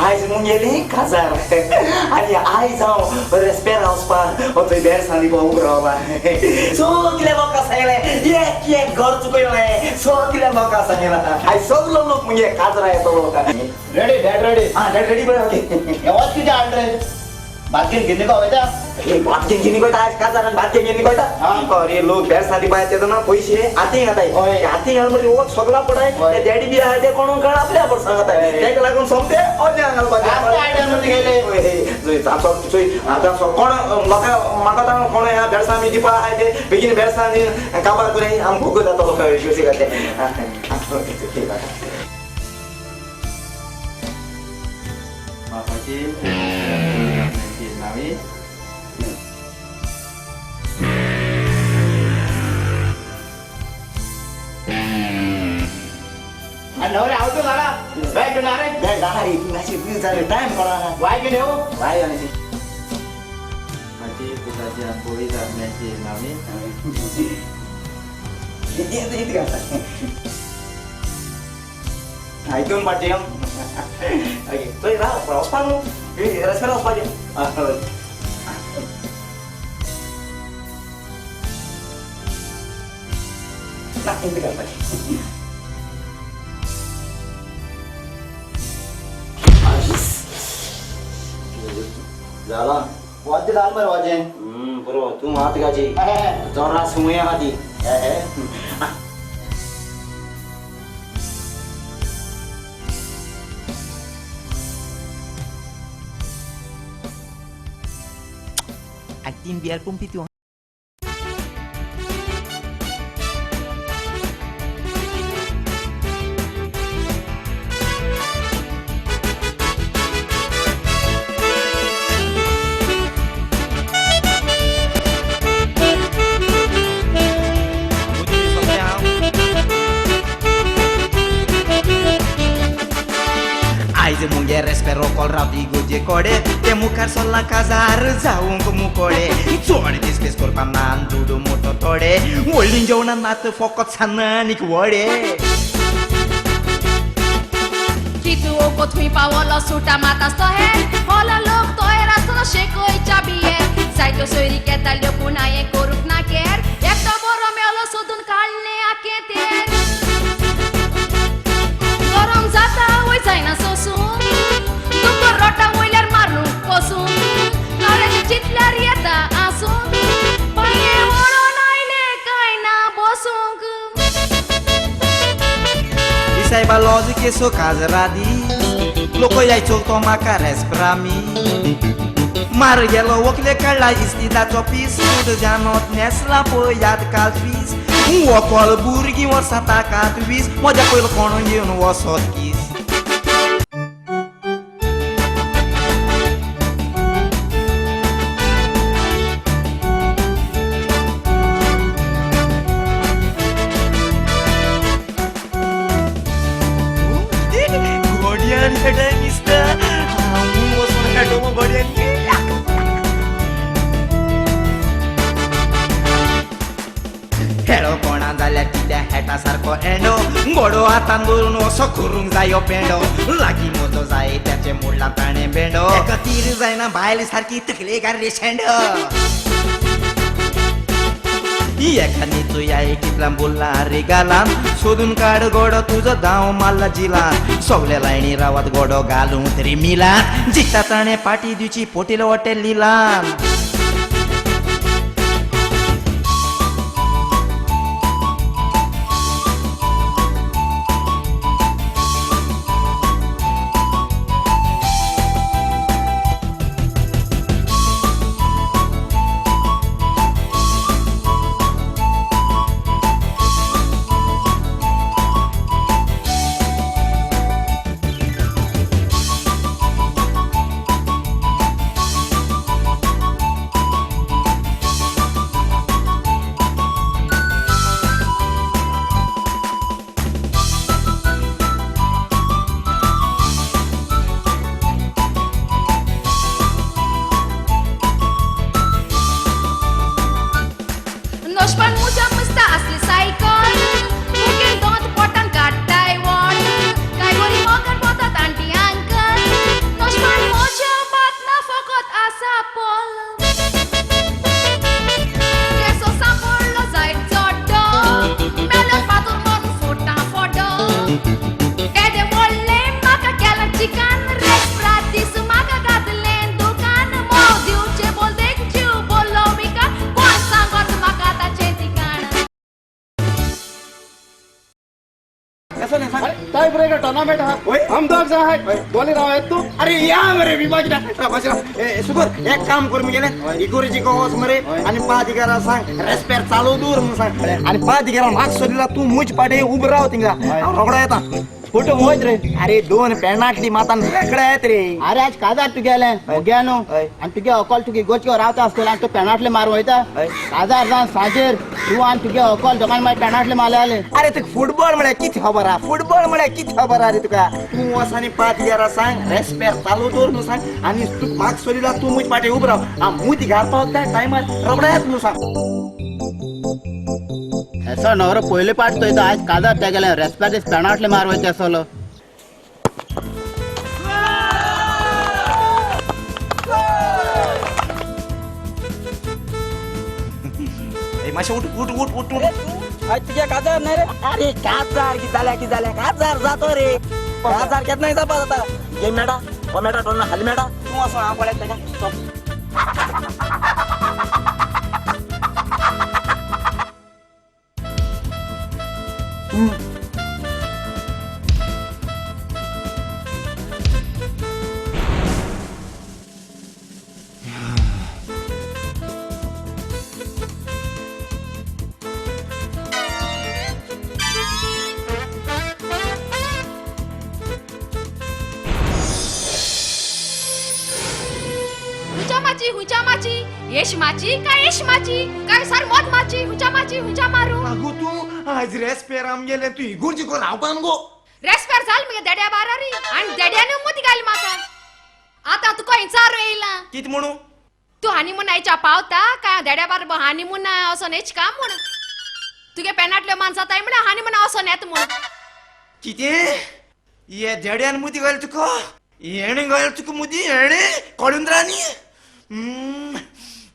आयज मुगेली काजार आनी आयज हांव रेस्पेरा वचपाक थंय बेरसां दिवपा उबो रावला. सगल्या लोकांक सांगलें एक एक घर चुकयलें, सगल्या लोकांक सांगलां आयज सगलो लोक मुगे काजरा येतलो. Ready dad ready. आं डॅड रेडी पळय. ओके वच कितें हाड रे भात घेवन घेवन वयता. भात घेवन घेवन वयता आयज काजारान भात घेवन घेवन वयता. अरे लोक बेरसां दिवपा येता तेन्ना पयशे हातीं घाताय, हातीं घाल म्हणजे वच सगळा पडाय. ते डॅडी बी आहा ते कोणून काळ आपल्या बोल्सां घाताय, तेका लागून सोमते ओल्यां घालपाचें. आतां कोण लोकां म्हाका आतां कोण ह्या बेरसां बी दिवपा आहाय ते बेगीन बेरसां काबार करून आमकां भोगो जाता लोकां कशी घातले. बापाची नावी नवरे आवतो झाला बॅग घेऊन रे बॅग रे मातशी जाले टायम कोणा वाय घेऊन येऊ वाय बापाची पुताची आनी पवित्र आत्म्याची नावी. आयकून पाटी ओके थंय राव वचपा न्हू रेस्पेरा वचपाचें. ना इंत घालपाचें. झाला वाद्य घाल मरे वाजें. बरो तूं हात घाजी जोरा सुमया आहा ती. आनी तीन बियर पंपी तूं. आयज मुगे रेस्पेरो कोल रावती गोजे कोडे ते मुखार सरला काजार जावंक मुकोडे. चड दीस पेस करपा ना दुडू मोठो थोडे, व्हडलीं जेवणां नात फकत सान्नां आनीक वडे. कितू ओको थंय पावलो सुटा मात आसतो हे होलो लोक तोयर आसतना शेकय चाबिये जायत्यो सोयरी घेताल्यो पूण हांयें करूंक ना केर, एकटो बरो मेलो सोदून काडलें आखें तेर. गरम जाता वय जायना सोसून तुका रोटा वयल्यार मारून पसून नवऱ्याचें चिंतल्यार येता आसून पांये वळोन आयलें कांय ना बसूंक. सायबा लॉज केसो काजरा दी लोक यायचो तो म्हाका रेस्प्रामी मार गेलो वकले काडला इस्तिदाचो पीस जानोत नेसला पळयात काल पीस वकल भुरगीं वर्सां ताकात 20 म्हज्या पयलो कोण घेवन वसत कीस. घोड्यान हेडे दिसता हांव वचून हेडो घोड्यान. हेडो कोणा जाल्यार कित्या हेटा सारको एंडो घोडो हातान धरून असो करूंक जायो पेंडो, लागीं म्हजो जाय त्याचे मोडला ताणें भेंडो, एका तीर जायना बायल सारकी तकले घाल्ली शेंडो. एका निचुया कितला बोलला रे गालान सोदून काड गोडो तुजो धांव मारला जिलान, सगळे लायनी रावात गोडो घालूं तरी मिलान, जिखता ताणें पाटी दिवची पोटील हॉटेल लिलान. कसो नाही सांग. टाय ब्रेकर टुर्नामेंट हा. हम दोग जा आहे बोली राव येत तू. अरे या मरे विमाजी ना सुकर एक काम कर मी गेले इगोरीची गोस मरे आणि पादिगारा सांग रेस्पेर चालू दूर म्हणून सांग. आणि पादिगारा माग सोडला तू मुज पाटे उभं राव तिंगा रोगडा येता फोटो मोज रे. अरे दोन पेणाटली माता रेकडे आहेत रे. अरे आज काजार तुगेले मुग्या न्हू आनी तुगे अकल तुगे गोचको रावता आसतलो आनी तूं पेणाटले मारू वयता. काजार जावन सांजेर तूं आनी तुगे अकल दोगांय मागीर पेणाटले मारले. अरे तुका फुटबॉल म्हळ्यार कितें खबर आहा? फुटबॉल म्हळ्यार कितें खबर आहा रे तुका? तूं वच आनी पादिगारा सांग रेस्पेर चालू दवर म्हणून सांग आनी तूं माग सोडला तूं मुज पाटे उबो राव. हांव मुती घालपा वता टायमार रोगडा येता म्हणून सांग. एसो नवरो पयले पाट तो आज काजार तेगेले रेस्पेर दीस पेणाटले मार वयता आसलो. मातशें उठ उठ उठ उठ उठ. आज तुझ्या काजार नाही रे. अरे काजार की जाल्या की जाल्या काजार जातो रे. काजार केन्नाय जावपा जाता. गेम मेळटा हो मेळटा टोर्ना खाली मेळटा. तूं वचो हांव पळयता ताका. हुंच्या माची येश माची काय येश माची काय सार मोत माची हुंच्या माची हुंच्या मारू. अगो तू आज रेस्पेर आमगेले तू इगोर्जी को रावपान गो. रेस्पेर जाल मगे देड्या बारारी आणि देड्याने मुती घाल माका. आता तुका इंचार येयला कित म्हणू तू हानिमून आयच्या पावता काय देड्या बार हानिमून असो नेच का म्हण तुगे पेनाटल्यो माणसा ताय म्हण हानिमून असो नेत म्हण. कितें ये देड्यान मुती घाल तुका येणे घाल तुका मुती येणे कोळुंद्रानी.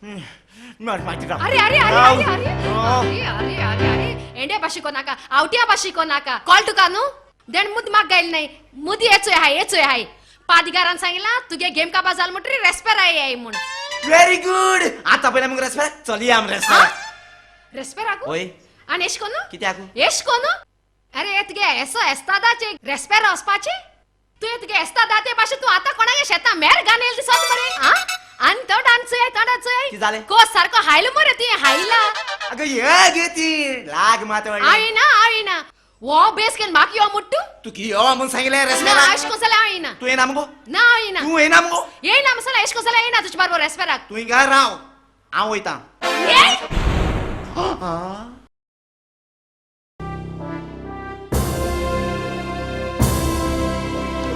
अरे अरे अरे अरे अरे अरे अरे अरे अरे एंड्या भाशी को नाका आवट्या भाशी को नाका कॉल तुका न्हू देण मुद माग गायल नाही मुदी येचोय हाय येचोय हाय. पादिगारान सांगितला तुगे गेम काबा जाल म्हणटरी रेस्पेर I म्हण. Very good. आता पयला मग रेस्पेर चलया आम रेस्पेर. रेस्पेर आगो ओय आनी एश कोन कितें आगो एश कोन. अरे तुगे एसो एस्तादाचे रेस्पेर वचपाचे तुवें तुगे एस्तादाचे भाशेन तूं आतां कोणागे शेतां मेर घाण येयला दिसत मरे. आनी तो डान्स तो डान्स कोस सारको हायलो मरे तुवें हायला. अगं ये गे ती लाग मात आयना आयना वो बेस केन म्हाका यो मुट्टू तुकी यो म्हूण सांगिल्लें रेस्पेराक. ना अशें कोण जाल्यार हांव येयना. तूं येयना मुगो? ना हांव येयना. तूं येयना मुगो? येयना मसाला अशें कोण जाल्यार येयना तुजे बारबर रेस्पेराक. तूं हिंगा राव हांव वयता.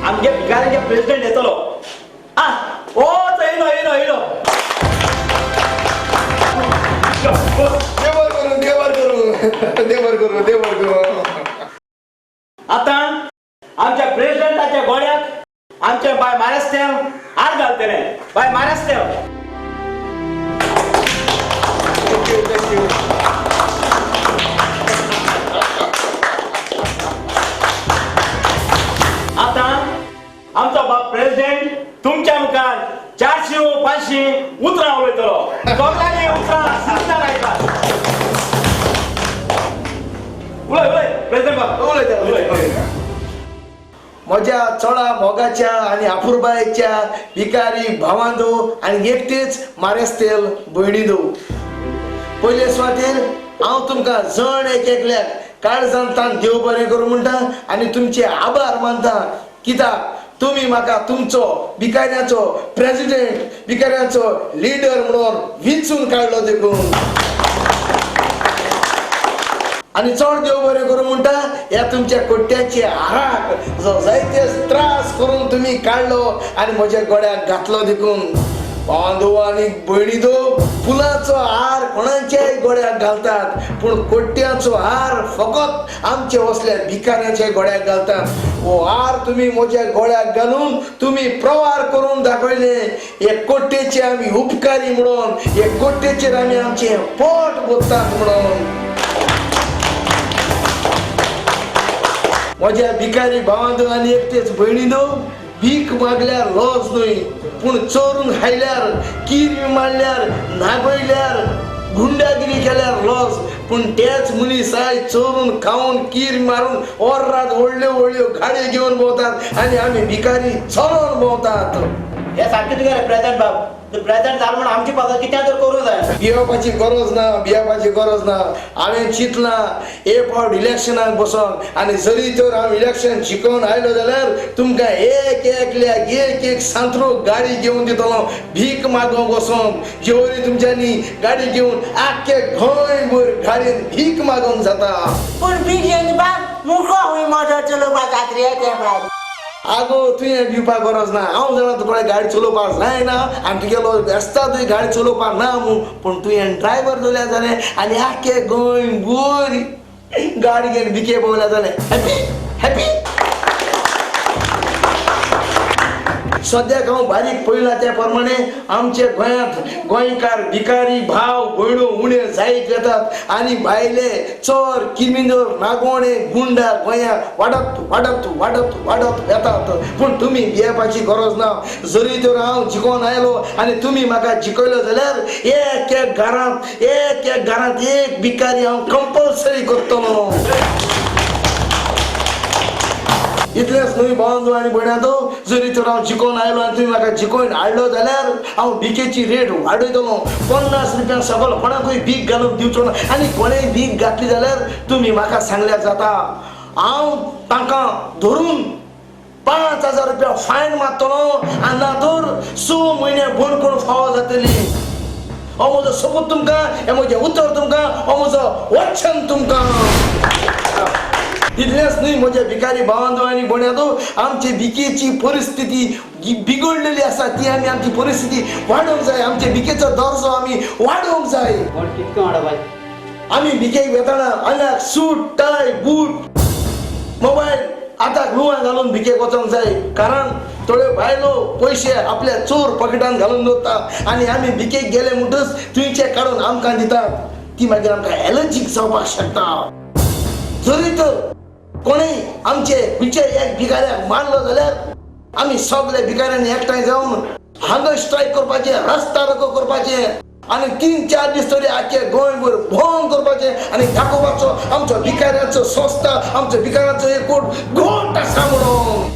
आमगे भिकाऱ्यांचे प्रेसिडेंट येतलो. आ ओ येयलो येयलो येयलो. देवर करू देवर करू देवर करू देवर करू. आतां आमच्या प्रेसिडेंटाच्या गोड्याक आमचे बाय मारेस्तेव हार घालतले. बाय मारेस्तेव. Thank you thank you. आतां आमचो बाब प्रेसिडेंट तुमच्या मुखार 400 500 उतरां उलयतलो. सगळ्यांनी उतरां सुचना आयकात. उलय उलय प्रेसिडेंट बाब उलयता उलय. म्हज्या चोडा मोगाच्या आनी आपुरबायेच्या भिकारी भावांदो आनी एकटेच मारेस्तेल भयणीदो, पयले सुवातेर हांव तुमकां जण एक एकल्याक काळजान तान देव बरें करूं म्हणटा आनी तुमचे आभार मानता. कित्याक तुमी म्हाका तुमचो भिकाऱ्याचो प्रेसिडेंट भिकाऱ्याचो लिडर म्हणून विंचून काडलो देखून. आनी चड देव बरें करूं म्हणटा ह्या तुमच्या कोट्याचे हाराक जो जायते त्रास करून तुमी काडलो आनी म्हज्या गोड्याक घातलो देखून. भावांदो आनी भयणीदो, फुलांचो हार कोणाच्याय गोड्याक घालतात पूण कोट्याचो हार फकत आमचे असल्या भिकाऱ्याच्या गोड्याक घालतात. हो हार तुमी म्हज्या गोळ्याक घालून तुमी प्रवार करून दाखयले. हे कोट्येचे आमी उपकारी म्हणून, हे कोट्येचेर आमी आमचें पोट भरतात म्हणून. म्हज्या भिकारी भावांदो आनी एकटेच भयणीदो, भीक मागल्यार लज न्हय पूण चोरून खायल्यार, किरवी मारल्यार, नागयल्यार, गुंडागिरी केल्यार लज. पूण तेच मनीस आयज चोरून खावन कीर मारून ओर्रात व्हडल्यो व्हडल्यो गाडयो घेवन भोंवतात आनी आमी भिकारी चलोवन भोंवतात. हे सारकें तुगेलें प्रेझेंट बाब, तूं प्रेझेंट जालो म्हूण आमची पासत कित्याक तर करूं जाय. भियोवपाची गरज ना, भियोवपाची गरज ना. हांवें चिंतलां एक फावट इलेक्शनाक बसोन आनी जरी तर हांव इलेक्शन जिखोवन आयलो जाल्यार तुमकां एक एकल्याक एक एक सांत्रो गाडी घेवन दितलो भीक मागोवंक वचोन. जेवरी तुमच्यांनी गाडी घेवन आख्खे गोंयभर गाडयेन भीक मागोवंक जाता. पूण भीक घेवन बाब मुको खंय मोटर चलोवपाक जातली ते बाब. आगो तुवें भिवपाक गरज ना, हांव जाणा तुका गाडी चलोवपाक जायना आनी तुगेलो बेस्तादूय गाडी चलोवपाक ना म्हूण, पूण तुवें ड्रायव्हर जाल्यार जालें आनी आख्खे गोंयभर गाडी घेवन भिके भोंवल्यार जालें. Happy happy. सद्याक हांव बारीक पळयलां त्या प्रमाणे आमच्या गोंयांत गोंयकार भिकारी भाव भयणो उणे जायत वेतात आनी भायले चोर किमिनोर नागोणे गुंडा गोंयांत वाडत वाडत वाडत वाडत वेतात. पूण तुमी भियेवपाची गरज ना. जरी तर हांव जिखोवन आयलो आनी तुमी म्हाका जिखयलो जाल्यार एक एक घरांत एक एक घरांत एक भिकारी हांव कंपल्सरी करतलो. इतलेंच न्हय भावांनो आनी भयणांनो, जरी तर हांव जिखोवन आयलो आनी तुमी म्हाका जिखोवन हाडलो जाल्यार हांव भिकेची रेट वाडयतलो. 50 रुपया सकल कोणाकूय भीक घालूंक दिवचो ना आनी कोणेय भीक घातली जाल्यार तुमी म्हाका सांगल्यार जाता, हांव तांकां धरून 5000 रुपया फायन मारतलो आनी ना तर 6 म्हयने बंदखण फावो जातली. हो म्हजो सोपूत तुमकां, हें म्हजें उतर तुमकां, हो म्हजो वचन तुमकां. इतलेंच न्हय म्हज्या भिकारी भावांनो आनी भयणांनो, आमची भिकेची परिस्थिती बिगडलेली आसा ती आमी आमची परिस्थिती वाडोवंक जाय. आमचे भिकेचो दर्जो आमी वाडोवंक जाय. आमी भिकेक वेतना आंगाक सूट टाय बूट मोबायल आतां लुवां घालून भिकेक वचोंक जाय, कारण थोड्यो बायलो पयशे आपल्या चोर पॉकेटान घालून दवरता आनी आमी भिकेक गेले म्हणटच थंयचे काडून आमकां दितात, ती मागीर आमकां एलर्जीक जावपाक शकता. जरी तर कोणेय आमचे खंयचे एक भिकाऱ्याक मारलो जाल्यार आमी सगळे भिकाऱ्यांनी एकठांय जावन हांगा स्ट्रायक करपाचें, रस्ता रोको करपाचें आनी 3-4 दीस तरी आख्खे गोंयभर भोंग करपाचें आनी दाखोवपाचो आमचो भिकाऱ्यांचो संस्था, आमचो भिकाऱ्यांचो एकवट घोट आसा म्हणून.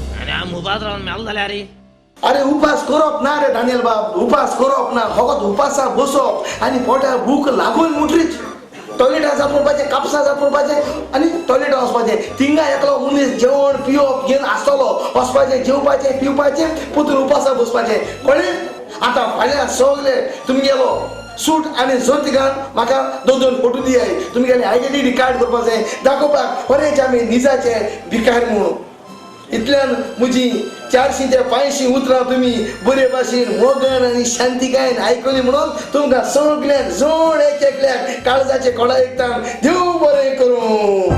अरे उपास करप ना रे दानियल बाब, उपास करप ना, फकत उपासाक बसप आनी पोटाक भूक लागून म्हणटरीच टॉयलेटां जात म्हणपाचें, कापसां जात म्हणपाचें आनी टॉयलेटां वचपाचें. थिंगा एकलो मनीस जेवण पिवप घेवन आसतलो, वचपाचें जेवपाचें पिवपाचें पोतून उपासाक बसपाचें. कळ्ळें? आतां फाल्यां सगळे तुमगेलो सूट आनी जोती घालून म्हाका 2-2 फोटो दियाय, तुमगेलें आयडेंटिटी कार्ड करपाक जाय दाखोवपाक खरेंच आमी निजाचे भिकारी म्हणून. इतल्यान म्हजी 400 ते 500 उतरां तुमी बरे भाशेन मोगान आनी शांतिकायेन आयकली म्हणून तुमकां सगल्यांक जण एक एकल्याक काळजाचे कोडा एकतान देव बरें करूं.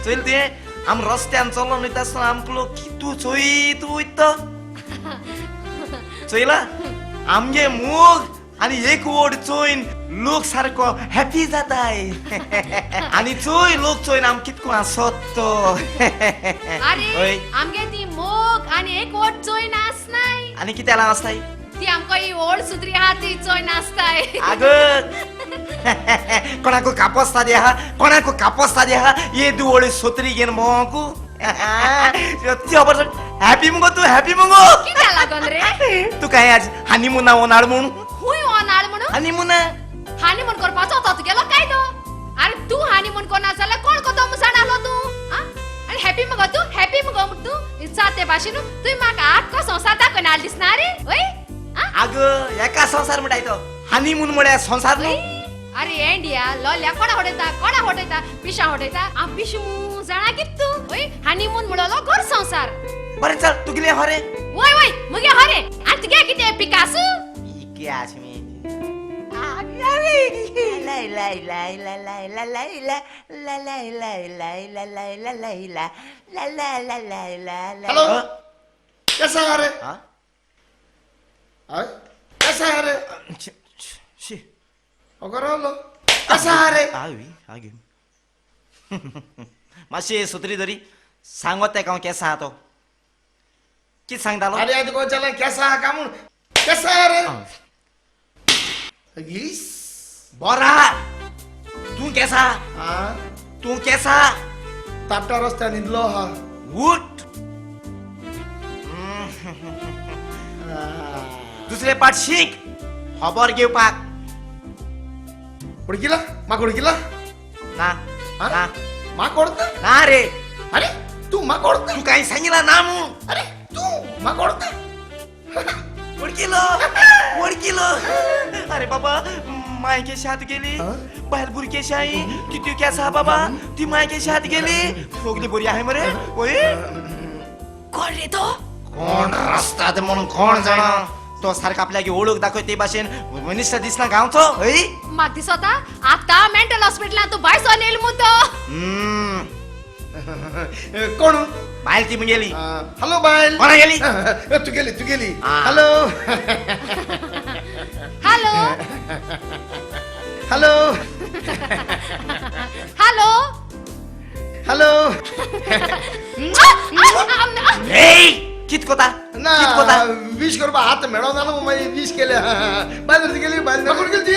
चोयल तुवें आम रस्त्यान चलोन वयता आसतना आमकां लोक कितू चोयत वयता. चोयला आमगे मोग आनी एक वोड चोयन लोक सारको हॅपी जाताय आनी चोय लोक चोयन आम कितको हांसत तो. अरे आमगे ती मोग आनी एक वोड चोयन आसनाय. आनी कित्याक आसताय ती? आमकां ही व्हड सुत्री आहा ती चोयन आसताय. आगो कोणाकू कापोस्ता दी आहा, कोणाकू कापोस्ता दी आहा, ये दुवळे सोत्री घेवन भोंवकू. हॅपी मुगो तूं, हॅपी मुगो. कित्याक लागोन रे? तूं काय आज हनीमुना होणार म्हणून? खूंय होणार म्हणून? हनीमुना हनीमून करपाचो होतो तुगेलो कायदो. अरे तूं हनीमून करना जाल्यार कोण कोतो म्हूण जाणा आसलो तूं? आनी हॅपी मुगो तूं, हॅपी मुगो म्हूण तूं जाते भाशेन तुवें म्हाका आख्खो संवसार दाखयना आसलो दिसना रे? वय आगो एका संवसार म्हणटाय तो हनीमून म्हळ्यार संवसार न्हू. अरे एंडिया लोल्या कोणा होडयता, कोणा होडयता, पिशा होडयता, हांव पिशू मू जाणा कित तूं? वय हनीमून म्हणलो घर संवसार. बरें चल तुगेलें हरे. वय वय मुगे हरे. आनी तुगे कितें पिकासू? पिकास मी. हॅलो कैसा है रे? कैसा है रे? कैसा है रे? मातशी सुत्री धरी सांगत तेका हांव केसा आहा तो. कित सांगतालो? अरे तुका विचारलें केसा आहा काय म्हूण. केसा आहा रे? बरा तूं केसा? तूं केसा? तापटा रस्त्यार न्हिदलो आहा. उठ. दुसरे पाट शीक खबर घेवपाक. उडकीला म्हाका? उडकीला ना ना म्हाका ओळखता ना रे. अरे तूं म्हाका ओळखता? तूं कांय सांगिला ना म्हूण. अरे तूं म्हाका ओळखता? वळखिलो वळखिलो. अरे बाबा माय केशात गेली, बायल भुरगी केशाई किती केस आहा बाबा, ती माय केशात गेली. सगली बरी आहे मरे. ओय कोण रे तो? कोण रस्ता ते म्हणून कोण जाणा. तो सारखा आपल्याक ओळख दाखय ते भाशेन मनीस दिसना गांवचो. हय म्हाका दिसता आतां मेंटल हॉस्पिटलांत तूं बायसोन येयल मू तो. कोण? बायल ती मुगेली. हॅलो बायल. कोणा गेली? तू गेली तू गेली. Hello hello hello hello hello. कित कोता ना विश करपा हात मेळो ना मागीर विश केले. बायल गेली बायल कोण गेली ती?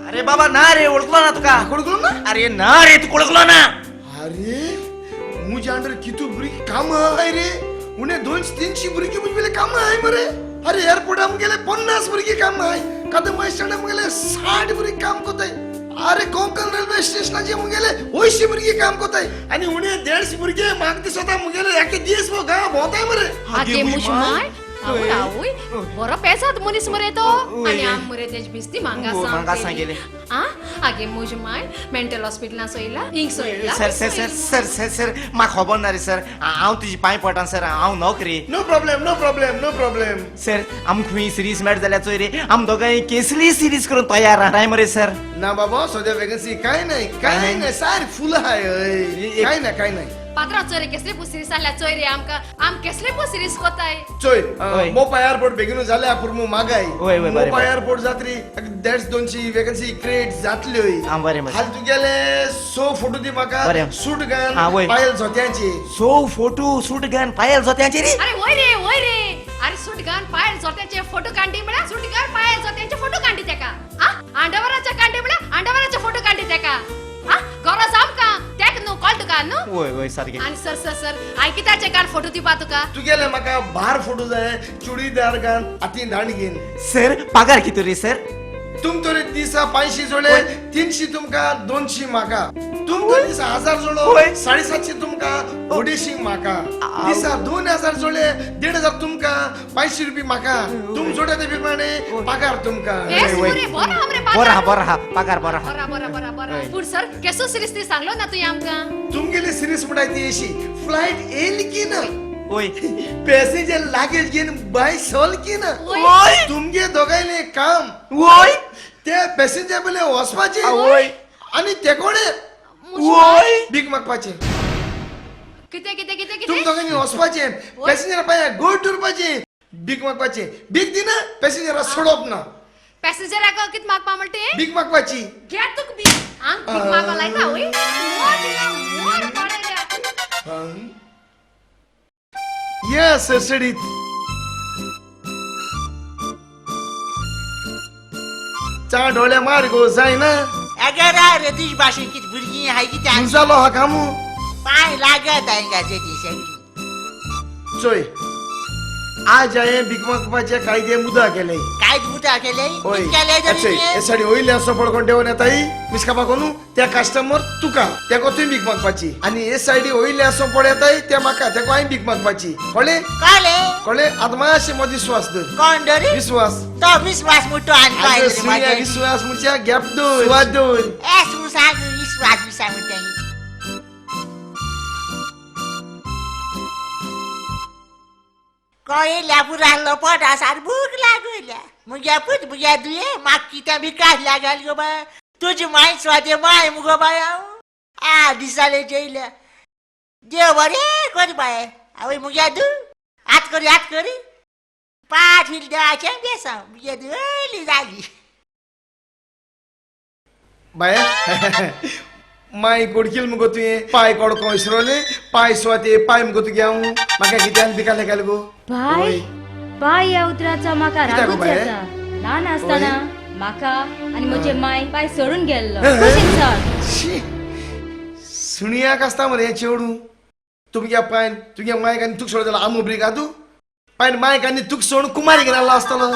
अरे बाबा ना रे ओळखलो ना तुका. ओळखलो ना? अरे ना रे तू ओळखलो ना. अरे मुझे अंडर कितू भुरगीं काम आहाय रे. उणे 200-300 भुरगीं मुजे पयलीं काम आहाय मरे. अरे एअरपोर्टा मुगेले 50 भुरगीं काम आहाय. कदम स्टँडा मुगेले 60 भुरगीं काम कोताय. अरे कोंकण रेल्वे स्टेशनाचे मुगेले 80 भुरगीं काम कोताय. आनी उणे 150 भुरगे म्हाका दिसता मुगेले एके दीस गांव भोंवताय मरे. आगे मुशमाय आवय आवय बरो पेसाद मनीस मरे तो. आनी आम मरे तेज भिस्ती मांगा सांगेले. आ आगे मुशमाय मेंटल हॉस्पिटलां सोयला इंग सोयला. Sir sir sir sir sir sir म्हाका खबर ना रे सर. हांव तुजी पांय पडटा सर. हांव नोकरी. No problem no problem no problem sir. आम खंय सिरीज मेळट जाल्यार चोय रे. आम दोगांय केसली सिरीज करून तयार आहाय मरे सर. ना बाबा सद्या वेकन्सी काय नाही काय नाही. सार फुल आहाय. काय ना काय नाही. पात्रा चोय रे केसले पुसिरीस आल्या चोय रे आमकां. आम केसले पुसिरीस कोताय चोय. मोपा एअरपोर्ट बेगीन जाल्या पुर मागाय. मोपा एअरपोर्ट जात्री 150-200 वेकन्सी क्रिएट जातल्यो. हाल तुगेले 100 फोटो दी म्हाका. सूट घाल पायल जोत्यांची. 100 फोटो सूट घाल पायल जोत्यांची रे. अरे वय रे वय रे. अरे सूट घाल पायल जोत्यांचे फोटो कांडी म्हळ्यार सूट घाल पायल जोत्यांचे फोटो कांडी तेका. आंडवराच्या कांडी म्हळ्यार आंडवराचे फोटो कांडी तेका. गरज आमकां तेक न्हू कळ तुका न्हू. वय वय सारकें. आनी सर सर सर आयकिताचे कान फोटो दिवपा तुका. तुगेले म्हाका बार फोटो जाय. चुडीदार घाल हातीन दांड घेन. सर पगार कितू रे सर? तुम तरी दिसा 500 जोडे 300 तुमकां 200 म्हाका. तुम तरी दिसा 1000 जोडो 750 तुमकां 250 म्हाका. दिसा 2000 जोडे 1500 तुमकां 500 रुपये म्हाका. तुम जोडे ते प्रमाणे पगार तुमकां. बरा बरा पगार बरा बरा बरा बरा बरा. पूण सर केसो सिरीज ती सांगलो ना तुवें आमकां? तुमगेली सिरीज म्हणटाय ती अशी फ्लायट येयली की ना, ओय पॅसेंजर लागेज घेवन बाय सोल की ना, तुमगे दोगांयले काम ओय ते पॅसेंजर पयले वचपाचे आनी ते कोणे ओय भीक मागपाचे. कितें कितें कितें कितें? तुम दोगांनी वचपाचे पॅसेंजर पांया गोड धरपाचे भीक मागपाचे. भीक दिना पॅसेंजरा सोडप ना. पॅसेंजराक कित मागपा म्हणटे? भीक मागपाची. घे तुका भीक. आंग भीक मागपा लायता वय. मोर दिला मोर पडल्या. ये सरसडीत चा डोळ्या मार गो जायना. अगर रे तुजी भाशेन कितें भुरगीं आहाय कितें जालो हा कामू पांय लागत हांगाचे ती सगळी. चोय आज हांवें भीक मागपाचे कायदे मुदा केले. कायदे मुदा केले? हय. साडी वयले असो पळकोण देवन येताय मिसकापा कोनू त्या कस्टमर तुका तेका तुवें भीक मागपाची. आनी हे सायडी वयले असो पळ येताय ते म्हाका तेका हांवें भीक मागपाची. कळ्ळें? कळ्ळें. कळ्ळें. आतां मातशें मदीं विश्वास धर. कोण धर? विश्वास. तो विश्वास म्हणटा आनी काय? विश्वास म्हणच्या गॅप दवर. विश्वास दवर. ए तूं सांग विश्वास विश्वास म्हणटा. कळ्ळें पुरान लपट आसा भूक लागल्या मुग्या पूत मुग्या दुये म्हाका कितें विकास लागल गो बाय. तुजी माय स्वादे माय मुगो बाय. हांव आ दिसाले जेयल्या देव बरें कर बाय. आवय मुग्या दू हात करी हात करी पांच हिल देवाचें बेसांव मुग्या दू जाली बाय. माय कोडकील मुगो तुवें पाय कोडको इसरोले पाय स्वाते पाय मुगो तुगे हांव म्हाका कित्यान बिकाले घाल गो पाय पाय ह्या उतराचो म्हाका रागूच येता. ल्हान आसतना म्हाका आनी म्हजे माय पाय सोडून गेल्लो. कशें सुणयाक आसता मरे हें चेडूं तुमगे पायन तुगे मायक आनी तुक सोड जाल्यार आमो ब्रिगादू पायन मायक आनी तुक सोडून कुमारी घेवन आसतलो.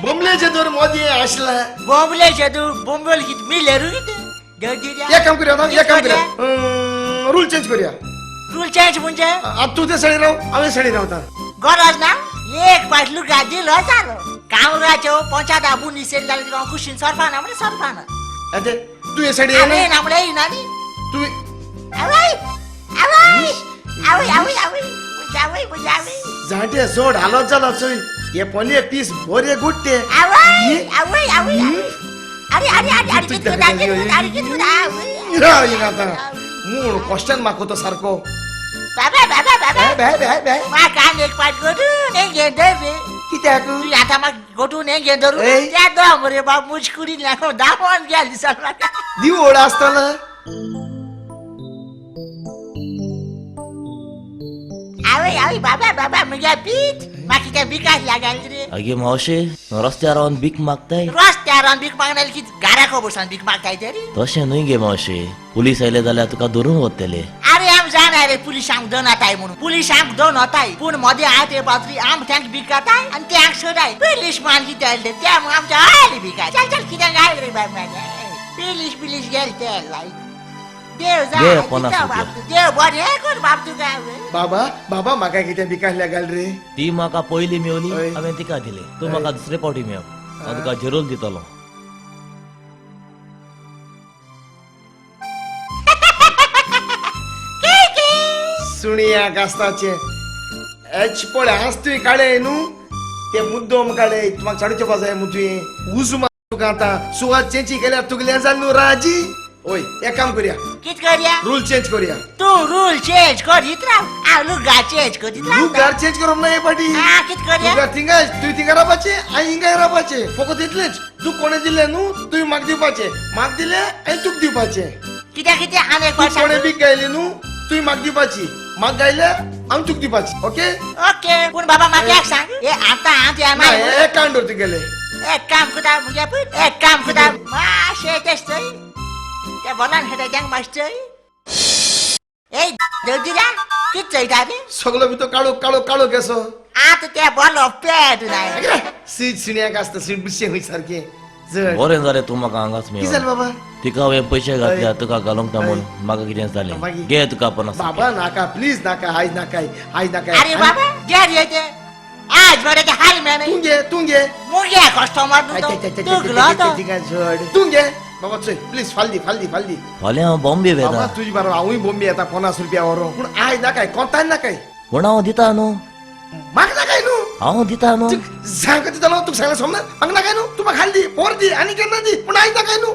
बोंबलेचे दोर मोदी आसला बोंबलेचे तूं बोंबल कित मिलेरू कितें एक काम करूया एक काम करूया रूल चेंज करूया. रूल चेंज म्हणजे आतां तूं ते साडी राव हांवें साडी रावता. गरज ना एक पाट लुगा दिलो जालो कामराचो पंचायत आबून निसेल जाल्यार तुका खुशीन सरपाना म्हणजे सरपाना. तूं हे साडी येना म्हणल्यार येना न्ही तूं आवय आवय आवय आवय आवय आवय आवय जाणटे जोड हालोत जालो चोय हे पोले पीस बरे गुट्टे. आवय आवय आवय अरे अरे अरे अरे कितको अरे कितको आतां मूळ क्वेश्चन म्हाका तो सारको. बाबा बाबा बाबा बे बे म्हाका आनी एक पाट गोटून हें घेवन धर रे. कित्याक तूं आतां म्हाका गोटून हें घेवन धरून त्या दम रे बाब मुजकुरीन लागून दामोन गेल दिसत म्हाका दिवड आसतलो. आवय आवय बाबा बाबा म्हज्या पीठ म्हाका कितें बिकास लागल रे. अगे मावशे रस्त्यार रावन भीक मागताय. रस्त्यार रावन भीक मागना कितें घराको बसून भीक मागताय तरी. तशें न्हय गे मावशे पुलीस आयले जाल्यार तुका धरून वतले. अरे आम जाणा रे पुलीस आमकां दोन वताय म्हणून पुलीस आमकां दोन वताय पूण मदें आहा ते पात्री आम तांकां भिकाताय आनी ते आमकां सोडाय. पुलीस मान कितें आयले ते आमच्या आयले भिका चल चल कितें आयले रे बाब पुलीस पुलीस गेले ते लायक देव जाय देव बरें कर बाब तुका. बाबा बाबा म्हाका कितें बिकासल्या घाल रे. ती म्हाका पयली मेवली हांवें तिका दिली तूं म्हाका दुसरे फावटी मेव हांव तुका झेरोल दितलो. सुणया गास्ताचे एच पळय आज तुवें काडे न्हू ते मुद्दोम काडे म्हाका चाडूचे पास जाय मु तुवें उजू तुका आतां सुवात चेंची केल्यार तुगल्या जाल न्हू राजी. ओय एक काम करूया कित करूया रूल चेंज करूया. तूं रूल चेंज करीत राव हांव लुगार चेंज करीत राव. लुगार चेंज करप ना हे पाटी कित करूया लुगार थिंगा तुवें थिंगा रावपाचें हांवें हिंगा रावपाचें फकत इतलेंच. तूं कोणें दिलें न्हू तुवें म्हाका दिवपाचें म्हाका दिलें हांवें तुका दिवपाचें. कित्याक कितें आनी एक फावट कोणें बीक गायली न्हू तुवें म्हाका दिवपाची म्हाका गायल्यार हांव तुका दिवपाची. ओके ओके पूण बाबा म्हाका एक सांग हे आतां हांव एक काम दवर तुगेलें एक काम करता मुगे पूत एक काम करता मातशें तें चोय त्या बोलान खेळटा तांकां मातशें चोय. ए देवदिरा कितें चोयता रे सगलो भितर काळो काळो काळो केसो आतां त्या बोलो पेट जाय सीट सुण्याक आसता सीट बुशें खंय सारकें. बरें जालें तूं म्हाका हांगाच कितें जालें बाबा तिका हांवें पयशे घातल्या तुका घालूंक ना म्हूण म्हाका कितें जालें घे तुका 50. बाबा नाका प्लीज नाका आयज नाका आयज नाका. अरे बाबा घे रे ते आज बरें ते हाल मेळना. तूं घे तूं घे मुगे कस्टमर तूं घे बाबा चोय प्लीज फाल दी फाल दी फाल दी. फाल्यां हांव बॉम्बे वेता. बाबा तुजे बरोबर हांवूय बॉम्बे येता 50 रुपया व्हरोंक पूण आयज नाकाय कोंतान नाकाय. पूण हांव दिता न्हू म्हाका नाकाय न्हू हांव दिता न्हू सांग दितलो तुका सांगलें समज म्हाका नाकाय न्हू तूं म्हाका हाल दी पोर दी आनी केन्ना दी पूण आयज नाकाय न्हू.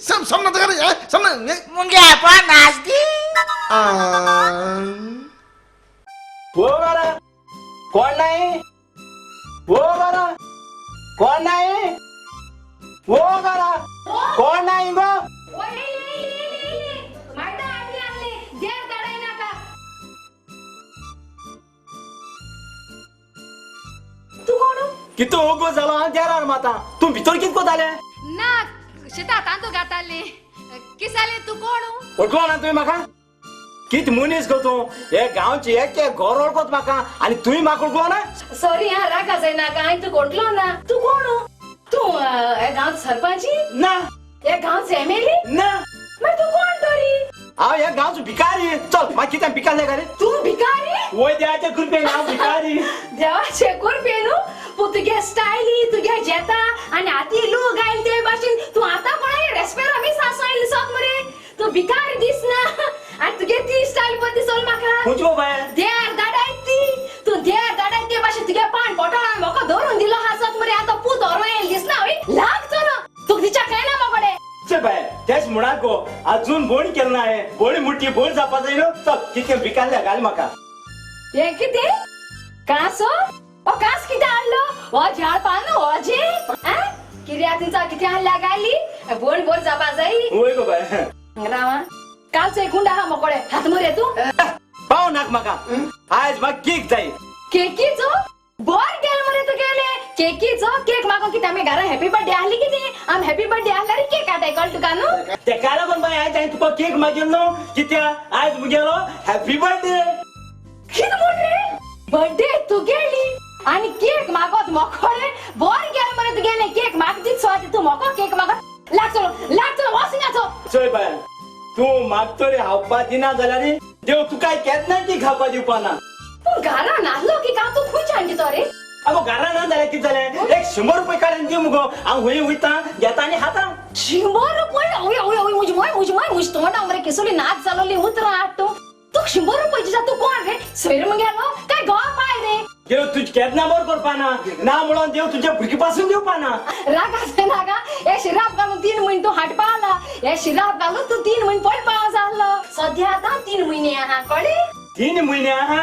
समजना तुका समजना मुगे 50 दी. ओ बारा कोण नाही ओ बारा कोण नाही ओ बारा कोण नाही गो. कितू उगो जालो हांव देरार माता तूं भितर कितको जालें ना शेता तांदूळ घाताले किसाले तूं कोण वळखलो ना तुवें म्हाका कित मनीस गो तूं हे गांवचे एक एक घर वळखत म्हाका आनी तुवें म्हाका वळखलो ना. सॉरी हा रागा जायनाका हांवें तुका वळखलो ना. तूं कोण तूं हे गांवचो सरपंच ना हे गांवचो एमएलए ना मागीर तूं कोण तरी. हांव ह्या गांवचो भिकारी. चल म्हाका कितें भिकारी रे तूं भिकारी वय देवाचे कृपेन हांव भिकारी. देवाचे कृपेन पूण तुगे स्टायली तुगे जेता आनी आती लोक आयले ते भाशेन तूं आतां पळय रेस्पेरा मी सासो आयले दिसत मरे तूं भिकारी दिसना आनी तुगे ती स्टायल पळय दिसोल म्हाका. खंयची बाय देर दाडायत ती तूं देर दाडायत ते भाशेन तुगे पान बोटान म्हाका धरून दिलो आसत मरे आतां पूत व्हरोन येयलो दिसना हय लागचो ना तुका दिच्या काय ना म्हाकडे. चल बाय तेच म्हणाक गो अजून बोण केलं ना हांवें बोणी मुठी बोण जावपा जाय न्हू. चल कितें भिकारल्या घाल म्हाका. हें कितें कांसो ओ कास कितें हाडलो हो झाड पान हो जे कित्याक तुमचा कितें हाडल्या गायली बोल बोल जापा जाई वय गो बाय रावा कालचो एक गुंड आहा मोकोळे हात मरे तूं पाव नाक म्हाका आयज म्हाका केक जाय केकीचो बर गेल मरे तूं गेले केकीचो केक मागो कितें आमी घरा हॅपी बर्थडे आहली कितें आमी हॅपी बर्थडे आहल्यार केक हाडटाय कळ्ळें तुका न्हू तेका लागून बाय आयज हांवें तुका केक मागिल्लो न्हू कित्याक आयज मुगेलो हॅपी बर्थडे कितें म्हण रे बर्थडे तुगेली आनी केक मागत मोकोळे बर गेल मरे तुगेले केक म्हाका दित सो तूं मोको केक मागत लागचो लागचो वचनाचो चोय बाय तूं मागतो रे खावपा दिना जाल्यार देव तुका केन्ना ती खावपा दिवपा ना पूण घरा नासलो की हांव तूं खंयच्यान दितो रे अगो घरा ना जाल्यार कितें जालें एक 100 रुपये काडून दी मुगो हांव हुंय वयता घेता आनी खाता 100 रुपये अवय अवय अवय म्हजी मोय म्हजी मोय म्हजी तोंडा मरे केसोली नाच जालोली उतरां हाड तूं तूं 100 रुपये दिता तूं कोण रे सोयर मुगेलो काय गोवा पाय रे देव तुज केन्ना बरो करपा ना ना म्हणून देव तुज्या भुरगे पासून दिवपा ना रागा नागा हे शिराप घालून 3 म्हयने तूं हाडपा आला हे शिराप घालून तूं 3 म्हयने पडपा जालो सद्या आतां 3 म्हयने आहा कळ्ळें 3 म्हयने आहा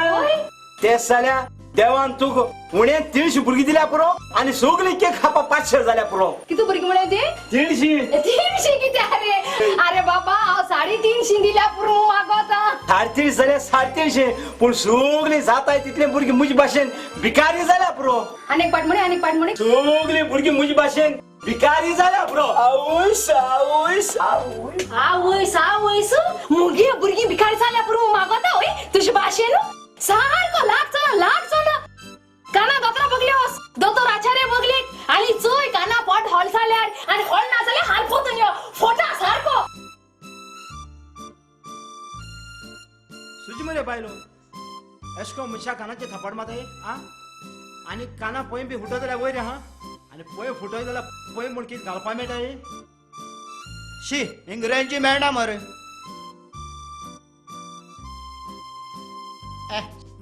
तेच जाल्यार देवान तुका उणे 300 भुरगीं दिल्या पुरो आनी सगळी केक खावपा 500 जाल्या पुरो कितू भुरगीं म्हळ्यार ती 300 300 कितें अरे अरे बाबा हांव 350 दिल्या पुरो मागोता 350 जाल्यार 350 पूण सगळीं जाताय तितले भुरगीं म्हजे भाशेन भिकारी जाल्या पुरो आनी एक पाट म्हणे आनी एक पाट म्हणे सगळीं भुरगीं म्हजे भाशेन भिकारी जाल्या पुरो आवयस आवयस आवयस आवयस मुगे भुरगीं भिकारी जाल्या पुरो मागोता वय तुजे भाशेन सारको लागचो लागचो ना काना दोतरा बगले वस दोतोर आचार्य बगले आनी चोय काना पोट होल जाल्यार आनी होल ना जाल्यार हाल पोतून यो फोटा सारको सुजी मरे बायलो एशको मनशा कानाचे थापड मारता आ आनी काना पोंय बी फुटत जाल्यार वयर हा आनी पोंय फुटत जाल्यार पोंय म्हूण कितें घालपा मेळटा शी हिंग रेंजी मेळना मरे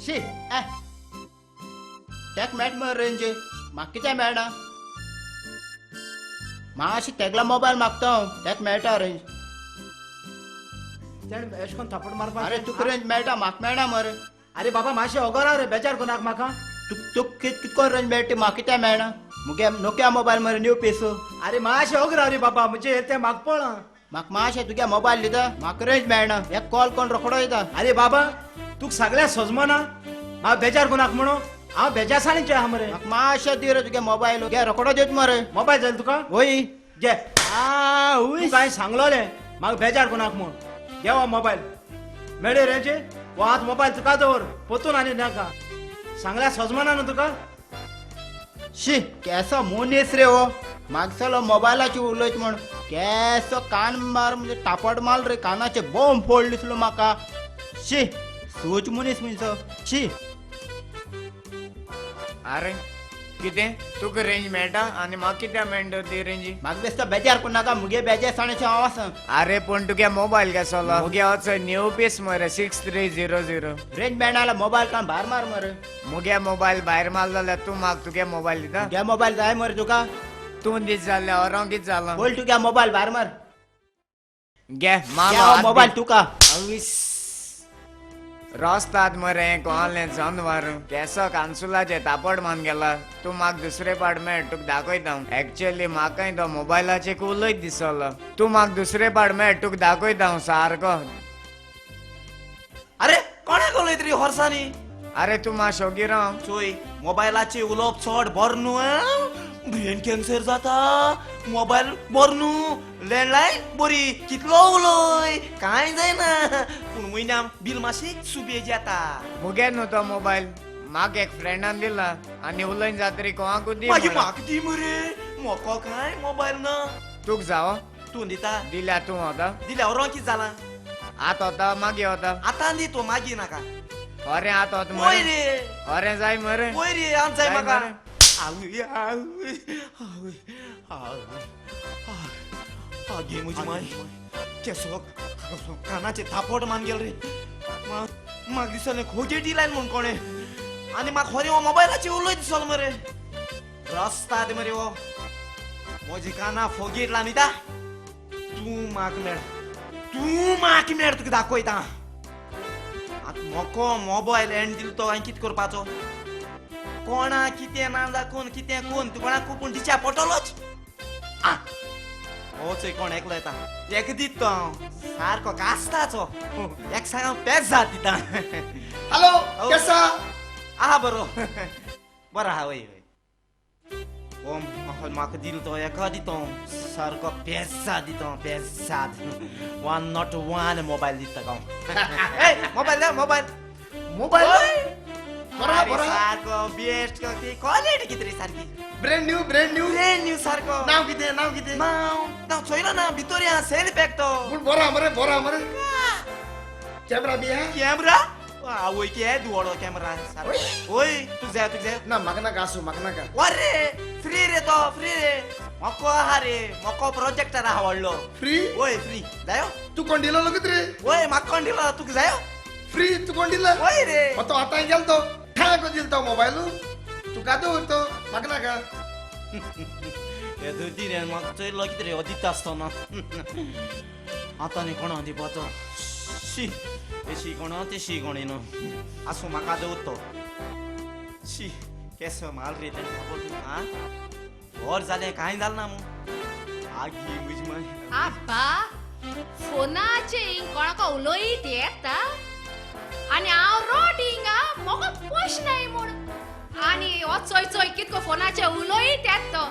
शी तेक मेळटा मरे रेंज म्हाका कित्याक मेळना मातशी तेगला मोबायल मागता हांव तेक मेळटा रेंज तेणें एश कोन थापड मारपा अरे तुका रेंज मेळटा म्हाका मेळना मरे अरे बाबा मातशें ओगोरा रे बेजार कोणाक म्हाका तुक कितको रेंज मेळटा म्हाका कित्याक मेळना मुगे नोकिया मोबायल मरे न्यू पीस अरे मातशें ओगरा रे बाबा म्हणजे तें म्हाका पळा म्हाका मातशें तुगे मोबायल दिता म्हाका रेंज मेळना एक कॉल कोण रोखडो येता अरे बाबा तुका सगळ्या सजमना हांव बेजार कोणाक म्हणून हांव बेजासाणीचें आहा मरे म्हाका मातशें दी रे तुगे मोबायल घे रोखडो दित मरे मोबायल जाय तुका वय घे तुका हांवें सांगलोलें म्हाका बेजार कोणाक म्हूण घे हो मोबायल मेळ्ळे रेंजे हो आतां मोबायल तुका दवर पोतून आनी नाका सांगल्या सजमना न्हू तुका शी केसो मनीस रे हो मागसलो मोबायलाचे उलयत म्हण केसो कान मार म्हणजे टापड मार रे कानाचे बोम फोड दिसलो म्हाका शी सोच मनीस म्हणचो शी अरे कितें तुका रेंज मेळटा आनी म्हाका कित्याक मेळटा ती रेंजी म्हाका दिसता बेजार करूं नाका मुगे बेजार साणेचें हांव आसा अरे पूण तुगे मोबायल कसलो मुगे वचो न्यू पीस मरे 6300 रेंज मेळना जाल्यार मोबायल कान भायर मार मरे मुगे मोबायल भायर मारलो जाल्यार तूं म्हाका तुगे मोबायल दिता तुगे मोबायल जाय मरे तुका तूं दीत जाल्यार ओरोंक कितें जालां बोल तुगे मोबायल भायर मार घे मार मोबायल तुका रस्तात मरे कोणालें जनवार केसो कानसुलाचे तापड मान गेला तूं म्हाका दुसरे पाट मेळ तुका दाखयता एक्चुअली म्हाकाय तो मोबायलाचे उलयत दिसलो तूं म्हाका दुसरे पाट मेळ तुका दाखयता हांव सारको अरे कोणाक उलयत रे हॉर्सांनी अरे तूं मातशो गिराव चोय मोबायलाचे उलोवप चड बरें न्हू ब्रेन कॅन्सर जाता मोबायल बरो न्हू लँडलायन बरी कितलो उलय कांय जायना पूण म्हयन्याक बील मातशें सुबेज येता मुगे न्हू तो मोबायल म्हाका एक फ्रेंडान दिला आनी उलयन जातरी कोणाकूच दी मागीर म्हाका दी मरे मोको कांय मोबायल ना तुका जावो तूं दिता दिल्या तूं वता दिल्या ओरो कितें जालां आतां वता मागीर वता आतां दी तूं मागीर नाका खरें आतां वता वय रे खरें जाय मरे वय रे आतां जाय म्हाका आवय आवय आवय आवय आगे म्हजी माय केसो कानाचे थापट मान गेल रे म्हाका दिसलें खोजेटी लायल म्हूण कोणें आनी म्हाका खरें हो मोबायलाचेर उलयत दिसलो मरे रस्ताद मरे हो म्हजी काना फोगेट लायता तूं म्हाका मेळ तूं म्हाका मेळ तुका दाखयता आतां मोको मोबायल एंड दिलो तो हांवें कितें करपाचो कोणा कितें ना दाखोवन कितें कोण तूं कोणाक पूण दिच्या पडटलोच. आ हो चोय कोण एकलो येता एक दीत तो हांव सारको कास्ताचो एक सांग हांव पेज जात दिता. हॅलो केसा आहा बरो बरो आहा. वय वय हो म्हाका दिलो तो एका दितो सारको पेजा दितो पेजाद. 101 मोबायल दिता हांव. ए मोबायल दा मोबायल मोबायल बरा सारको बेस्ट क्वालिटी कितें रे सारकी brand new brand new brand new सारको. नाव कितें नाव कितें? नाव नाव चोयलो ना भितर या सेल पॅक तो. पूण बरो मरे बरो मरे. कॅमेरा बी हा? कॅमेरा आवय के दुवडो कॅमेरा सारको. ओय तूं जाय तूं जाय ना म्हाका नाका आसूं म्हाका नाका. वरे फ्री रे तो फ्री रे मको आहा रे मको प्रोजेक्टर आहा व्हडलो. फ्री? वय फ्री जायो. तूं कोण दिलो लगीत रे? वय म्हाका कोण दिलो तुका जायो? फ्री तूं कोण दिलो? वय रे तो आतां गेलो तो ठाक दिलो तो मोबायल तुका दवरतो म्हाका नाका. दी रे म्हाका चोयलो कितें रे हो दिता आसतना आतां न्ही कोणा दिवपाचो. शी एशी कोणा तेशी कोणी न्हू आसूं म्हाका दवरतो. शी केसो माल रे तें खबर तुका. वर जालें कांय जालें ना मू आगी म्हजी माय. आब्बा फोनाचे कोणाक उलोयत येता आनी हांव रोड हिंगा म्हाका पयशे नाय म्हूण आनी हो चोय चोय कितको फोनाचे उलोयत येता तो.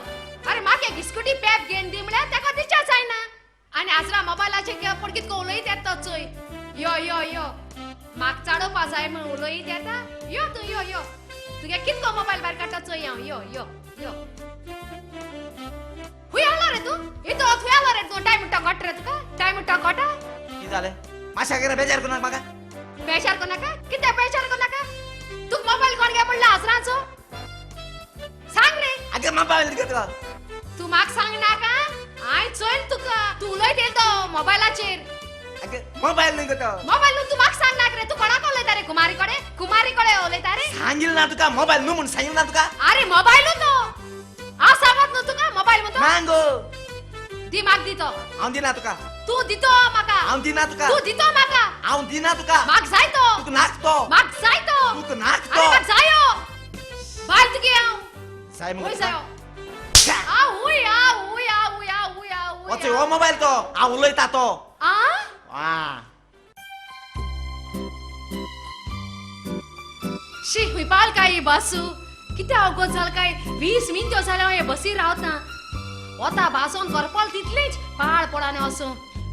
अरे म्हाका एक स्कुटी पेप घेवन दी म्हळ्यार ताका दिच्या जायना आनी आजरा मोबायलाचे पूण कितको उलोयत येता तो चोय. यो यो यो म्हाका चाडोवपा जाय म्हूण उलोयत येता. यो तूं यो यो तुगे कितको मोबायल भायर काडटा चोय हांव. यो यो यो खूंय आलो रे तूं? इतो खूंय आलो रे तूं? टायम टकोट रे तुका टायम टकोटा. कितें जालें मातशें कितें बेजार करूं नाका म्हाका. बेजार करूं नाका? कितें बेजार करूं नाका? तुका मोबायल कोण घे पडला आजराचो सांग रे. आगे मोबायल घेतला तूं म्हाका सांग नाका. हांवें चोयल तुका तूं उलयत येयलो तो मोबायलाचेर. आगे मोबायल न्हय गो मोबायल न्हू. तूं म्हाका सांग नाका रे. तूं कोणाक उलयता रे? कुमारी कडेन कुमारी कडेन उलयता रे? सांगिल्लें ना तुका मोबायल न्हू म्हूण सांगिल्लें ना तुका. अरे मोबायल तो हांव सांगत न्हू तुका मोबायल म्हणतो. ना गो दी म्हाका दितो. हांव दिना तुका. तूं दितो म्हाका. हांव दिना तुका. तूं दितो म्हाका. हांव दिना तुका. म्हाका जाय तो. तुका नाक तो. म्हाका जाय तो. तुका नाक तो. अरे म्हाका जायो बायल तुगे हांव जाय मुगो. जायो आवय आवय आवय आवय आवय. वच हो मोबायल तो हांव उलयता तो. आ शी हुंय पावल काय बसू कितें अवगत जाल काय? 20 मिनटो जाल्यार हांव हे बसीर रावता वता बासोन करपल तितलेंच पाळ पडना वचूं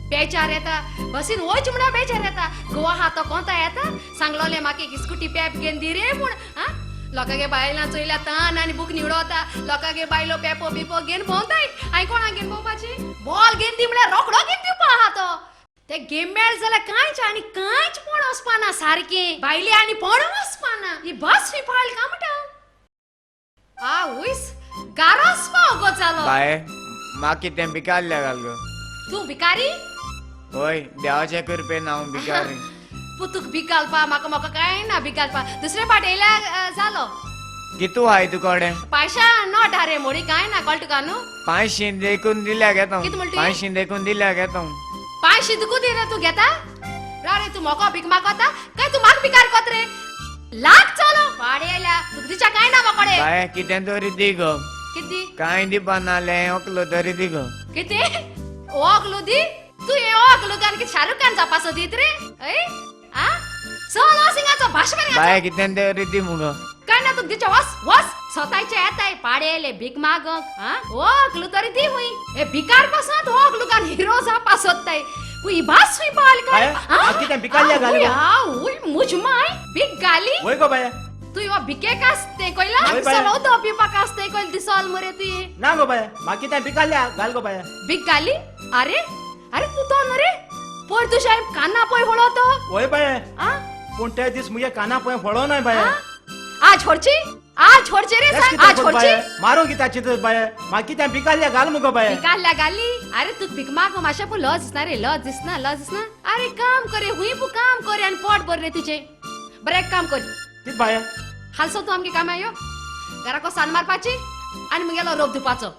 बेजार येता बसीन वयच म्हणल्यार बेजार येता. गोवा हा तो कोंता येता सांगलोलें म्हाका एक स्कुटी पेप घेवन दी रे म्हूण. आं लोकांगे बायलां चोयल्या तान आनी बूक निवडोता लोकांगे बायलो पेपो बिपो घेवन भोंवताय. हांवें कोणाक घेवन भोंवपाची? बॉल घेवन दी म्हणल्यार रोकडो घेवन दिवपा आहा तो. ते गेम मेळ जाल्यार कांयच आनी कांयच पण वचपाना सारकें बायले आनी पण वचपाना. ही बस ही पावली काय म्हणटा? आवयस गारोस पाव गो जालो. बाये म्हाका कितें भिकारल्या घाल गो. तूं भिकारी? वय देवाच्या कृपेन हांव भिकारी. पूण तुका भीक घालपा म्हाका म्हाका कांय ना भीक घालपा. दुसरे फाट येयल्यार जालो. कितू हाय तुकडे? पांयशा नोट हा रे मोडी कांय ना कळटा तुका न्हू? 500 देखून दिल्या घेता. कितें म्हणटा? 500 देखून दिल्या घेता. 500 तुका दी रे तूं घेता? रा रे तूं म्हाका भीक मागता काय तूं म्हाका भिकार कोत रे? लाग चलो पाडे येयल्या तुका दिच्या कांय ना म्हाकडे. बाये कितें तरी दी गो. कितें? कांय दिवपा नालें ओकलो तरी दी गो. कितें ओकलो दी? तूं हें ओकलो आनी कितें शाहरुख खान जावपाचो दीत रे? हय आ चल सिंगाचो भाशण. बाये कितें तरी दी मुगो. काय ना तुका दिच्या वस वस स्वताचे येताय पाडे येयले भीक मागोंक. आ ओकलो तरी दी हुंय हे भिकार पासत ओकलो आनी हिरो जावपा सोदताय. ही भास हुंय पावली काय? कितें भिकारल्या घाली? आवय म्हज माय भीक घाली? वय गो बाये तूं हो भिकेक आसतें कयला दिसोल उदक पिवपाक आसतें कयल दिसोल मरे तुवें. ना गो बाये म्हाका कितें भिकारल्या घाल गो बाये. भीक घाली? अरे अरे तूं तो न्हू रे पयर तुज्या काना पळय फोळो तो. वय बाये पूण ते दीस मुगे काना पळय फोळो नाय बाये. आज होडची आज होडची रे सांग आज होडची. मारो कित्याची तर बाये म्हाका कितें भिकारल्या घाल मुगो बाये. भिकारल्या घाली? अरे तूं भीक मागो मातशें पूण लज दिसना रे लज दिसना लज दिसना. अरे काम करे हुंय पूण काम करे आनी पोट भर रे तुजें. बरें एक काम कर कितें बाये? हालसो तूं आमगे कामाक यो घराको सान मारपाची आनी मुगेलो रोप दिवपाचो.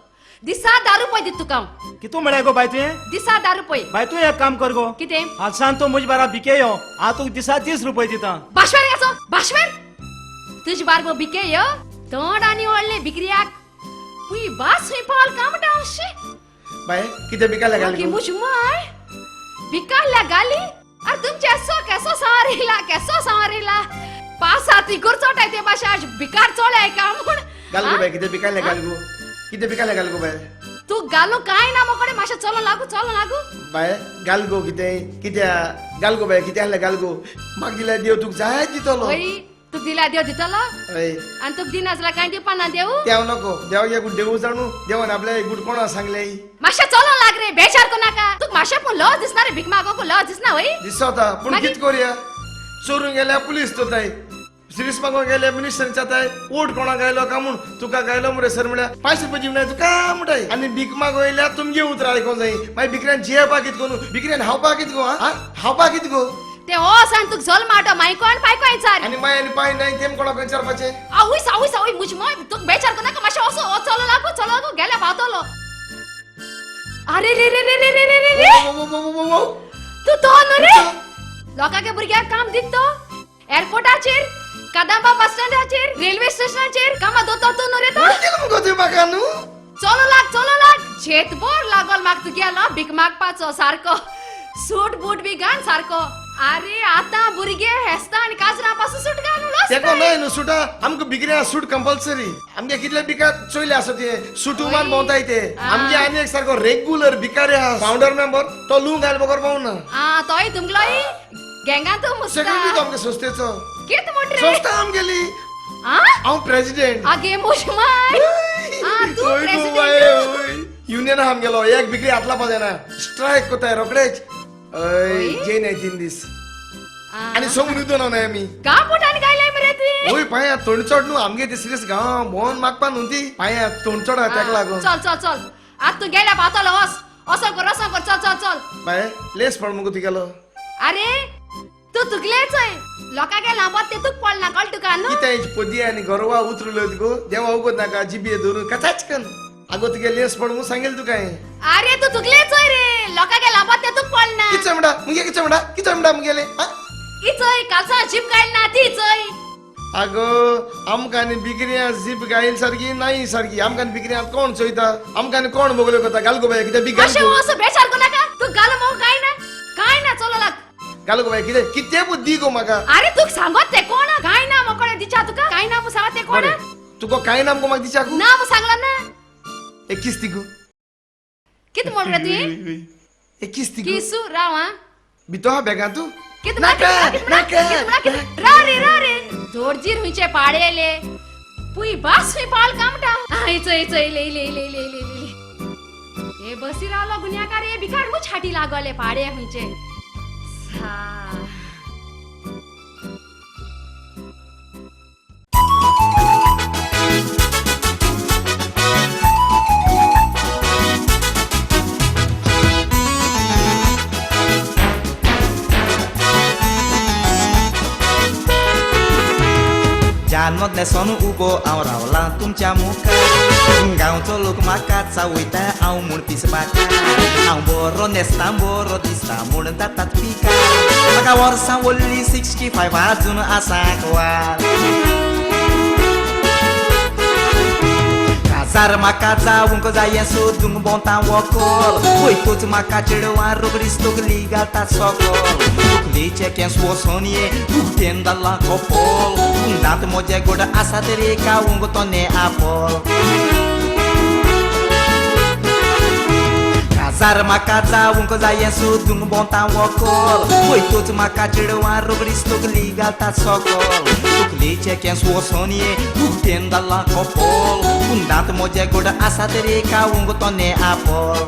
दिसा 10 रुपये दिता तुका हांव. कितू म्हळ्यार गो बाय तुवें? दिसा 10 रुपये. बाय तूं एक काम कर गो. कितें? हालसान तूं म्हजे बारा भिके यो हांव तुका दिसा 30 रुपये दिता. बाशवेर याचो बाशवेर तुजे बारबो भिके यो तोंड आनी व्हडलें बिकऱ्याक पुय बास खंय पावल काय म्हणटा हांव. शी बाय कितें बिकाल्या घाली मुज माय बिकाल्या घाली. अरे तुमचे असो केसो सांवारिला केसो सांवारिला पासाती गुरचोटाय ते भाशा बिकार चोळ्याय का म्हूण. घाल गो बाय कितें बिकाल्या घाल गो, कितें बिकाल्या घाल गो बाय. तू घालू काय ना मोकडे मातशें चलो लागू चलो लागू. बाय घाल गो कितें कित्या घाल गो बाय कितें आहलें घाल गो. म्हाका दिल्यार देव तुका जाय दितलो. हय तुका दिल्यार देव दितलो. हय आनी तुका दिना जाल्यार कांय दिवपा ना देव. देव नको देवाक एक देव जाणू देवान आपल्या एक गुट कोणा सांगले. मातशें चलो लाग रे बेचार करूं नाका. तुका मातशें पूण लज दिसना रे भीक मागोवंक लज दिसना. हय दिसता पूण कितें करुया चोरून गेल्या पुलीस तोताय सिरीस मागोवंक गेले मिनिस्टर जाताय वोट कोणाक गायलो का म्हूण तुका गायलो मरे सर म्हळ्यार 5 रुपये दिवनाय तुका म्हणटाय. आनी भीक मागोयल्यार तुमगे उतरां आयकोंक जाय. मागीर भिकऱ्यान जियेवपाक कितें करूं भिकऱ्यान खावपाक कितें गो खावपाक कितें गो. ते वोस आनी तुका जल्म माटो माय कोण पाय कोण विचार आनी माय आनी पाय नाय तेम कोणाक विचारपाचें. आवय आवय आवय मुज मोय तुका बेचार करूं नाका मातशें असो चलो लागू चलो लागू गेल्या पावतलो. अरे रे रे रे रे रे रे रे तूं तो न्हू रे लोकांच्या भुरग्यांक काम दित तो एअरपोर्टाचेर कदंबा बस स्टँडाचेर रेल्वे स्टेशनाचेर कामा दोतो तूं न्हू रे तो. मुगो तुवें म्हाका न्हू. चलो लाग चलो लाग झेतभर लागल म्हाका तुगेलो भीक मागपाचो सारको सूट बूट बी घाल सारको. अरे आतां भुरगे हेसता आनी काजरा पासून सूट घालून तेका न्हय न्हू सुटा आमकां भिकऱ्या सूट कंपल्सरी. आमगे कितले भिकार चोयले आसा ते सूट उमान भोंवताय ते. आमगे आनी एक सारको रेगुलर भिकारी आहा फावंडर मेंबर तो लूंग घाल बगर पावना. आं तोय तुमगेलोय गँगांत मुसता सेक्रेटरी तो आमगे संस्थेचो. कितें म्हणटा रे संस्था आमगेली. हांव प्रेसिडेंट. आगे मुज माय तूं प्रेसिडेंट. युनियन आहा आमगेलो एक भिकरी हात लावपा जायना स्ट्रायक कोताय रोखडेच. हय जे न्हय 3 दीस आनी सोंग न्हिदून न्हय आमी गांव पोटान गायलाय मरे तुवें. ओय पांया तोंड चोड न्हू आमगे ते सिरियस गांव भोंवन मागपा न्हू ती पांया तोंड चोड तेका लागून. चल चल चल आतां तूं गेल्या पावतलो वस असो कर असो कर चल चल चल. बाय लेस पड मुगो तुगेलो. अरे तूं तुगले चोय लोकांगे लांबत ते तुका पडना कळ्ळें तुका न्हू. कितें पदी आनी गोरवा उतरल्यो गो देवा उगोत नाका जिबे धरून कचाच कन. आगो तुगे लेस पड म्हूण सांगेल तुका हांवें. अरे तूं तुगले चोय रे लोकांगे लांबत ते तुका पडना. कितें म्हणटा मुगे कितें म्हणटा कितें म्हणटा मुगेलें. इचोय कालसा जीप गायल ना ती चोय. आगो आमकां आनी बिकऱ्यां जीप गायल सारकी नाही सारकी. आमकां आनी बिकऱ्यां कोण चोयता आमकां आनी कोण बोगल्यो करता. घाल गो बाय कितें बी घाल. असो बेचार करूं नाका तूं घाल मोग काय ना काय ना चलो लाग. घाल गो बाय कितें कितें बुद्धी गो म्हाका. अरे तुका सांगत ते कोण काय ना मोकळे दिच्या तुका काय ना सांगत ते कोण. तुका काय ना मुगो म्हाका दिच्याकू ना म्हूण सांगला ना. एक किस दी गो. कितें म्हणलें रे तुवें. एक किस दी गो. किसू राव आं भितो आहा बॅगां तूं. नाका नाका रा रे रा रे दोडजीर हुंयचे पाडेले पुय बास हुंय पावल काय म्हणटा. इचोय इचोय इले इले इले इले इले इले हे बसी रावलो गुन्यांकार हे भिकार मुच हाटी लागोले पाडे हुंयचे. जानमत न्हेसोन उबो हांव रावलां तुमच्या मुखार गांवचो लोक म्हाका चावयता हांव म्हूण पिसपाकार. हांव बरो न्हेसता बरो दिसता म्हूण जातात पिकार. म्हाका वर्सां वडली 65 आजून आसा वार. काजार म्हाका जावंक जाय सोदूंक भोंवता वोकोल वयतूच म्हाका चेडवां रोखडीच तकली घालता सोकोल. तकलेचे केंस वचोन ये उक्तेन जालां कोपोल दांत म्हजे गोड आसा तरी खावंक तोने आपोल. काजार म्हाका जावंक जाय सोदूंक भोंवता वोकोल वयतूच म्हाका चेडवां रोखडीच तकली घालता सोकोल. तकलेचे केंस वचोन ये उक्तेन जालां कोपोल दांत म्हजे गोड आसा तरी खावंक तोने आपोल.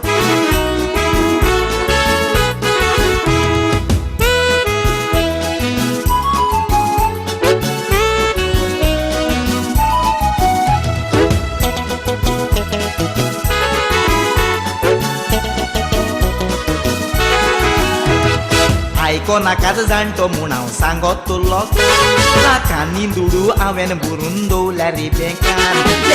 आयको नाकाच जाणटो म्हूण हांव सांगत तुलो लाखांनी दुडू हांवें भरून दवरल्या रे बँकान.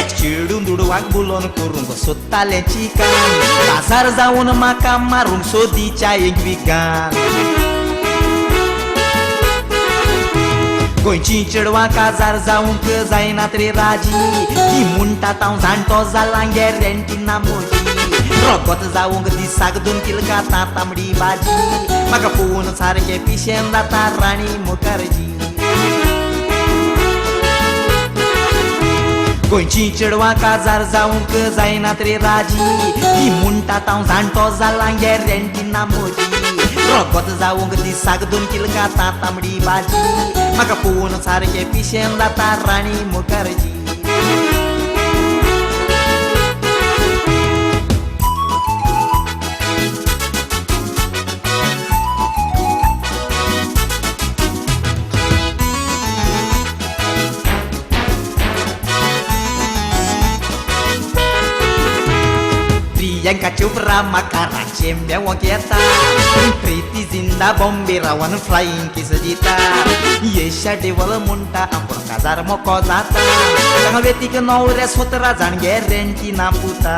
चेडून दुडवाक बुलोन करूंक सोदतालें चिकान काजार जावन म्हाका मारूंक सोदीच्या एक विगान. गोंयची चेडवां काजार जावंक जायनात रे राजी, ती म्हणटात हांव जाणटो जालां गॅरंटी ना म्हजी. रोगत जावंक दिसाक 2 किल खाता तांबडी भाजी, म्हाका पळोवन सारकें पिशें जाता राणी मुखर्जी. गोंयची चेडवां काजार जावंक जायनात रे राजी, ती म्हणटात हांव जाणटो जालां गॅरंटी ना म्हजी. रोगत जावंक दिसाक 2 किल खाता तांबडी भाजी, म्हाका पळोवन सारकें पिशें जाता राणी मुखर्जी. प्रियंका चोप्रा म्हाका रातचें मेवोंक येता, प्रीती जिंदा बॉम्बे रावन फ्लायींग किस दिता. येशा देवल म्हणटा आपूण काजार मोको जाता, हांगा वेतीक न्हवरे 17 जाण गॅरंटी ना पुता.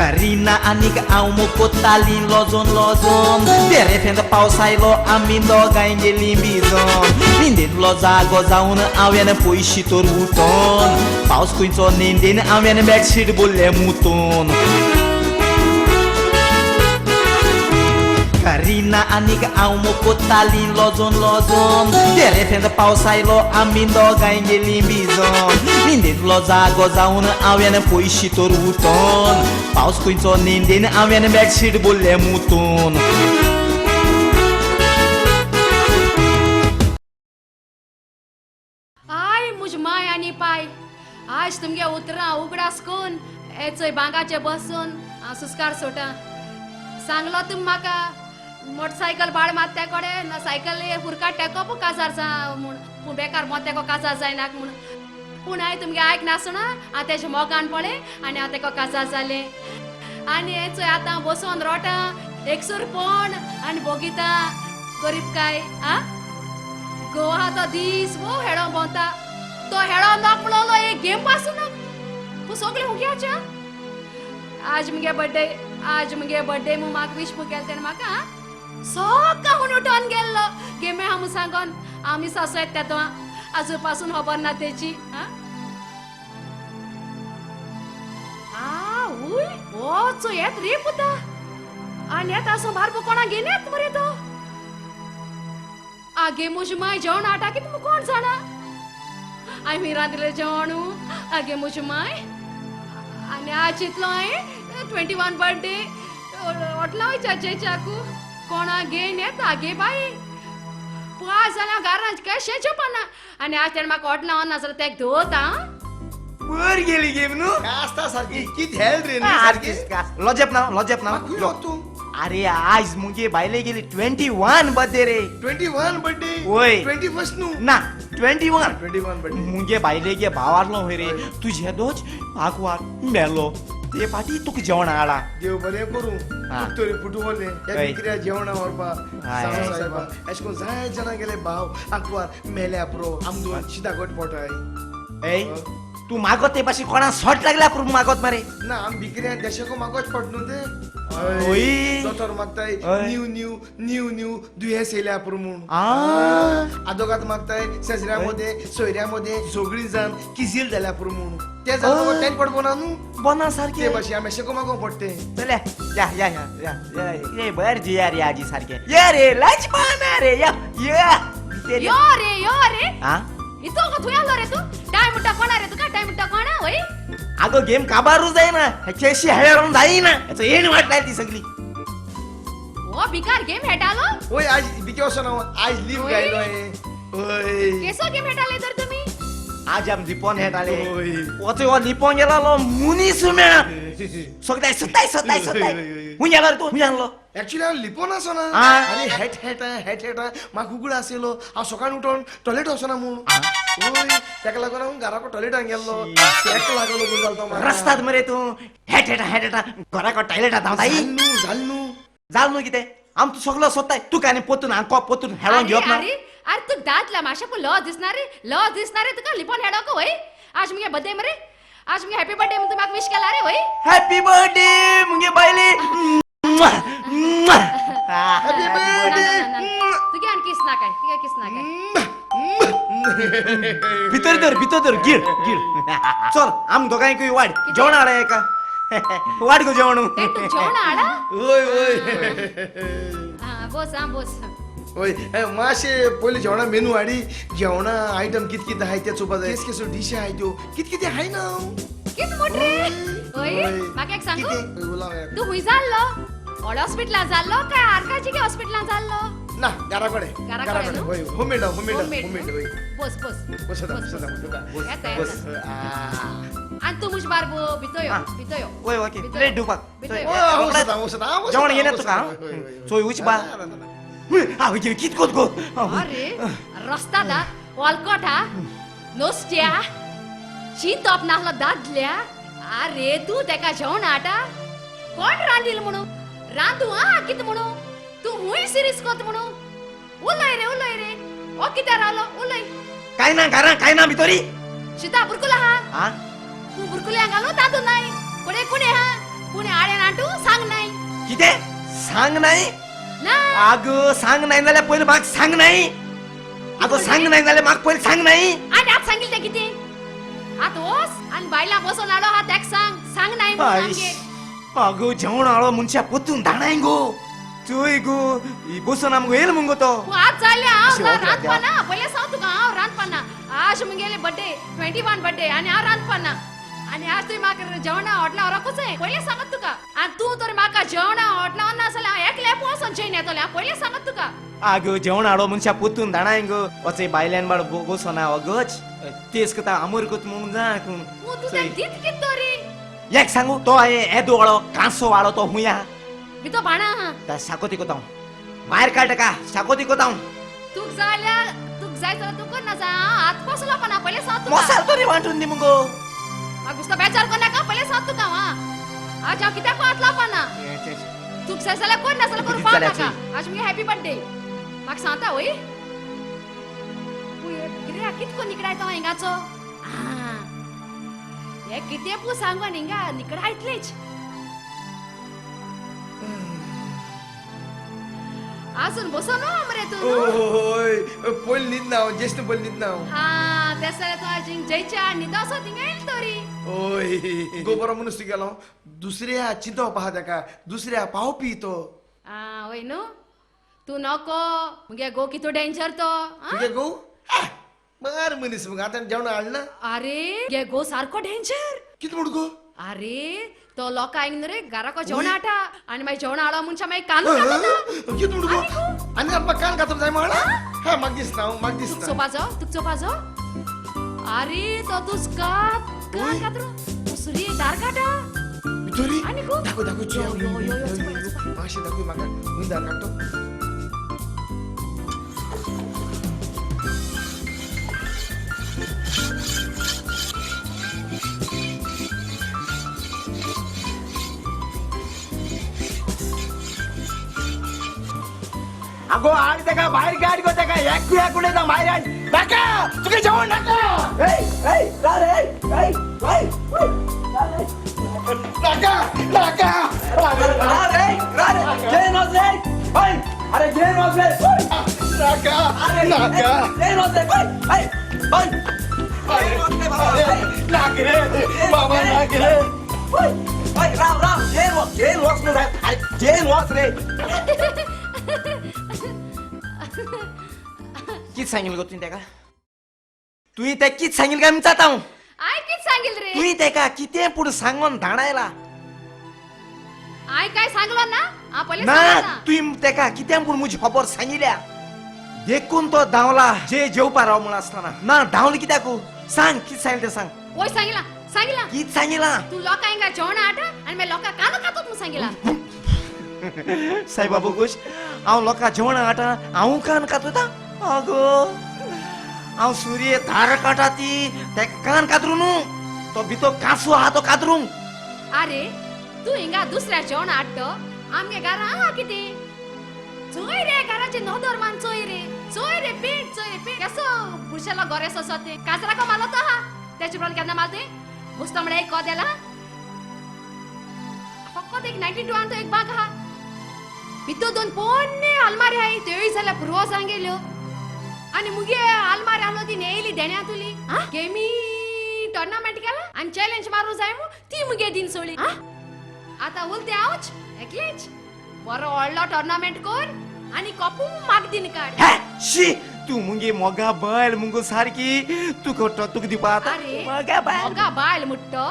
करीना आनीक हांव मुकोतालीं लॉजोन लॉजोन, तेरेफेंत पावस आयलो आमी दोगांय गेलीं भिजोन. न्हिंदेंतलो जागो जावन हांवें पयशी तर उठोन, पावस खंयचो न्हिंदेन हांवें बेडशीट भरलें मुतून. करीना आनीक हांव मुकोतालीं लॉजोन लॉजोन, तेरेफेंत पावस आयलो आमी दोगांय गेलीं भिजोन. न्हिंदेंतलो जागो जावन हांवें पयशी तर उठोन, पावस खंयचो न्हिंदेन हांवें बेडशीट भरलें मुतून. I मुज my आनी पाय, आज तुमगे उतरां उगडास करून हे चोय बांगाचे बसून हांव सुस्कार सोडटा. सांगलो तुमी म्हाका मोटरसायकल भाड मात त्या कडेन ना सायकल फुरकाट तेको काजार जा म्हूण, पूण बेकार मोत तेको काजार जायनाक म्हूण. पूण हांवें तुमगे आयक नासना हांव तेजे मोगान पळय आनी हांव तेको काजार जालें. आनी हें चोय आतां बसोन रोटा एकसूर पण आनी बोगिता गरीब काय आ गोवा तो दीस वो हेडो भोंवता तो हेडो नाक म्हणलो एक गेम पासून पूण सगळें हुग्याच्या. आज मुगे बड्डे, आज मुगे बड्डे म्हूण म्हाका विश म्हूण केलें तेणें म्हाका सकाळ म्हूण उठोन गेल्लो गेमे हांव सांगोन आमी सासो येता तेदो आजू पासून खबर ना तेची. आ उय हो चोय येत रे पुता आनी येता आसूं भार कोणा घेन येत मरे तो. आगे म्हजी माय जेवण हाडटा कितें म्हूण कोण जाणा, हांवें रांदिल्लें जेवण आगे म्हजी माय. आनी आज चिंतलो हांवें 21 बर्थडे हॉटला वयच्या जेच्याकू कोणा घेन येता आगे बाये. पूण आज जाल्यार घरांत कशें जेवपाना आनी आज तेणें म्हाका हॉटला वचना जाल्यार तेका दवरता. बर गेली गेम न्हू आसता सारकी कित हेल्ड रे सारकी लॉजेप ना लॉजेप ना. तूं अरे आज मुगे बायले गेली 21 बर्थडे रे. 21 बर्थडे? वय 21 न्हू ना 21 21 बर्थडे. मुगे बायले गे भाव आसलो हय रे तुजे दोच आगवार मेलो ते पाटी तुका जेवण हाडा. देव बरें करूं तरी फुटबॉल ह्या विक्रिया जेवणां व्हरपा साहेबा अशें करून जाय जाणां गेले भाव आंकवार मेल्या प्रो आमदोन शितागोट पोटाय. ए तूं मागत ते पाशी कोणा शॉट लागल्या प्रो मागत मरे ना आम बिकऱ्या देशाको मागोच पड न्हू ते. दोतोर मागताय न्यू न्यू न्यू न्यू दुयेंस येयल्या पुरो म्हूण, आदोगात मागताय शेजऱ्या मदें सोयऱ्या मदें सगळीं जाण किजील जाल्या पुरो म्हूण. ते जाण तें पडपो ना न्हू बोना सारकें ते भाशेन आमी अशें मागोवंक पडटे. चल या या या या या बर जी रे आजी सारकें या रे लजमान रे या या यो रे यो रे. इतो थंय आलो रे तूं टायम म्हणटा कोणा रे तुका टायम म्हणटा कोणा वय. आगो गेम काबारू जायना हेची हेळून जायना हेचो येण वाट लायली ती सगळी. हो बिकार गेम हेटालो ओय आज बिके वचना आज लीव गायलो ओय केसो गेम हेटाले तर तुमी? आज आम लिपोन हेटाले वचो हो लिपोन गेलो मुनीस मेळा सगळ्या सताय सताय सताय हुंय गेलो रे तूं हुंय गेलो. एक्चुअली हांव लिपोन आसना आनी हेट हेट हेट हेट म्हाका उगड आशिल्लो हांव सकाळीं उठोन टॉयलेट वचना म्हूण ओय तेका लागून हांव घराको टॉयलेटान गेल्लो तेका लागून उगड जालो तो. रस्तात मरे तूं हेट हेट हेट हेट घराको टॉयलेटान धांवताय जाल न्हू जाल न्हू कितें आम तूं सगलो सोदताय तुका आनी पोतून हांव कोप पोतून हेडोन घेवप ना. अरे तुका दादला मातशें पूण लज दिसना रे लज दिसना रे तुका लिपोन हेडोक वय. आज मुगे बर्थडे मरे आज मुगे हॅपी बर्थडे म्हूण तूं म्हाका विश केला रे वय. हॅपी बर्थडे मुगे बायले. Happy birthday. तुगे आनी किस ना काय, तुगे किस ना काय. भितर धर, भितर धर, गिळ गिळ. चल आम दोगांयकूय वाड जेवण हाडा एका. वाड गो जेवण. जेवण हाडा? वय वय. बोस हा बोस. वय मातशें पयलीं जेवणा मेनू हाडी. जेवणा आयटम कित कितें आहाय तें चोवपा जाय. केस केसो डिश आहाय त्यो कित कितें आहाय ना. कित मोठ रे. ओय म्हाका एक सांगू, तूं खूंय जाल्लो? व्हड हॉस्पिटलां जाल्लो काय आरकाजी हॉस्पिटलां जाल्लो? ना घरा कडेन. घरा कडेन. वय होममेड होममेड होममेड. वय बस बस बसता बसता बसता बस. आनी तूं मुज बारबो भितर यो, भितर यो. वय ओके प्लेट दिवपाक. वसता वसता जेवण येना तुका चोय उच बा. हांव कित कोत गो. अरे रस्ता दा वालकोट हा नोस्ट्या चिंतप नासलो दादल्या. अरे तूं तेका जेवण हाडटा कोण रांदील म्हणून रांदू आहा कितें म्हणून तूं हुंय सिरीस कोत म्हणून. उलय रे उलय रे. ओ कित्याक रावलो उलय. काय ना घरा काय ना भितरी शिता बुरकुला हा. तूं बुरकुल्या घालून तातूं नाय कोणे कोणे हा कोणे आडे नाटू सांग नाय. कितें सांग नाय? आगो सांग नाही जाल्यार पयलीं म्हाका सांग नाही. आगो सांग नाही जाल्यार म्हाका पयलीं सांग नाही. आनी आतां सांगिल्लें तें कितें? आतां वच आनी बायलां बसोवन हाडो हा तेका सांग. सांग नाय म्हणून आमगेर. आगो जेवण हाडो मनशा पोतून धाणाय गो. चोय गो बसून आमगो येयल मुगो तो. आज जालें हांव रांदपाना. पयलें सांग तुका हांव रांदपाना. आज मुगेले बड्डे 21 बड्डे आनी हांव रांदपाना. आनी आज तुवें म्हाका जेवणा हॉटला व्हरकूच जाय पयलें सांगत तुका. आनी तूं तर म्हाका जेवणा हॉटला व्हरना जाल्यार हांव एकलें वचोन जेवन येतलें. हांव पयलें सांगत तुका. आगो जेवण हाडो मनशा पोतून धाणाय गो. वचय बायल्यान बाळ बसोना अगोच तेज कोता आमोर कोत म्हणून जा. तूं तें दीत कित तरी एक सांगू तो येदो वाळो कांसो वाळो तो हुया भितर भाणा आहा. साकोती कोता भायर काड ताका. साकोती कोता. तुक जाल्यार तुक जाय जाल्यार तूं करना जा. हात बसलो पण पयलें सांग तुका. मसाल तरी वांटून दी मुगो. म्हाका बेश्टो बेजार करनाका पयलें सांग तुका. हांव आज हांव कित्याक हात लावपाना. तुक जाय जाल्यार कर ना जाल्यार करूं पाव नाका. आज मुगे हॅपी बर्थडे म्हाका सांगता वय. कित्याक कित कोन्न निकडायता हांव हिंगाचो. हे कितें पू सांगू आनी हिंगा निकडायतलेच. आजून बसोन मरे तूं. होय पयलीं न्हिदना हांव. ज्येश्ठ पयलीं न्हिदना हांव. हा तें जाल्यार तूं आज हिंग जयच्या न्हिदो असो थिंगा येयलो तरी. ओय गो बरो मनीस तूं गेलो. दुसऱ्या चिंतप आहा ताका. दुसऱ्या पावपी तो. आ वय न्हू तूं नको मुगे गो कितू डेंजर तो. तुगे गो मार मनीस मुगो आतां जेवण हाडना. अरे गे गो सारको डेंजर. कितें म्हण गो? अरे तो लोकांक न्हू रे घराको जेवण हाडटा आनी मागीर जेवण हाडो मनशां मागीर कानूच कातरता. कितें म्हण गो? आनी आतां कान कातरूंक जाय म्हणला? हा म्हाका दिसना हांव म्हाका दिसना. चोवपाचो तुका चोवपाचो. अरे तो तुज कात कान कातरून सुरी दार काडटा. भितरी आनी गो दाखय दाखय चोय. यो यो यो मातशें दाखय म्हाका खंय दार काडटा. अगो आड ताका भायर काड गो ताका. एक एक उलयता भायर हाड नाका तुका जेवण नाका. नाका नाका अरे जेन वाजले. नाका नाका जेन वाजले. नाक रे बाबा नाक रे. राव राव जेन वच जेन वच न्हू जेन वच रे. कित सांगील गो तुवें तेका? तुवें तेका कित सांगील काय विचारता हांव. हांवें कित सांगील रे? तुवें तेका कितें पूण सांगून धाडायला. हांवें काय सांगलो ना? हांव पयलीं ना तुवें तेका कितें पूण म्हजी खबर सांगिल्या देखून तो धांवला जे जेवपा राव म्हण आसतना. ना धांवलो कित्याक सांग कित सांगलें तें सांग. वय सांगिला सांगिला कित सांगिला? तूं लोकांक जेवण हाडटा आनी मागीर लोकांक कानो खातूत म्हूण सांगिला. सायबा बोगूश हांव लोकां जेवण हाडटा हांव कान कातुता. आगो हांव सुरये धार काडटा ती तेका कान कातरू न्हू तो भितर कांसो आहा तो कातरूंक. अरे तूं हिंगा दुसऱ्या जेवण हाडटा आमगे घरा आहा कितें? चोय रे घराचे नदर मान चोय रे चोय रे पेट चोय रे पेट केसो बुरशेलो गोरेस असो तें काजराको मारलो तो आहा तेचे उपरांत केन्ना मारलो तुवें? बुस्तो म्हळ्यार एक कदेल आहा फकत एक 92 तो एक बाग आहा. भितर दोन पोन्ने आलमारी हाय त्योय जाल्यार पुरवो सांगेल्यो आनी मुगे आलमारी आहलो ती नेयली देण्या तुली गेमी टोर्नामेंट केला आनी चॅलेंज मारू जाय मू ती मुगे दिन सोडली. आतां उलते हांवच एकलेच बरो व्हडलो टोर्नामेंट कर आनी कपू म्हाका दिन काड. शी तूं मुगे मोगा बायल मुगो सारकी तुका तुका दिवपा. अरे मोगा बायल मोगा बायल मुट्टो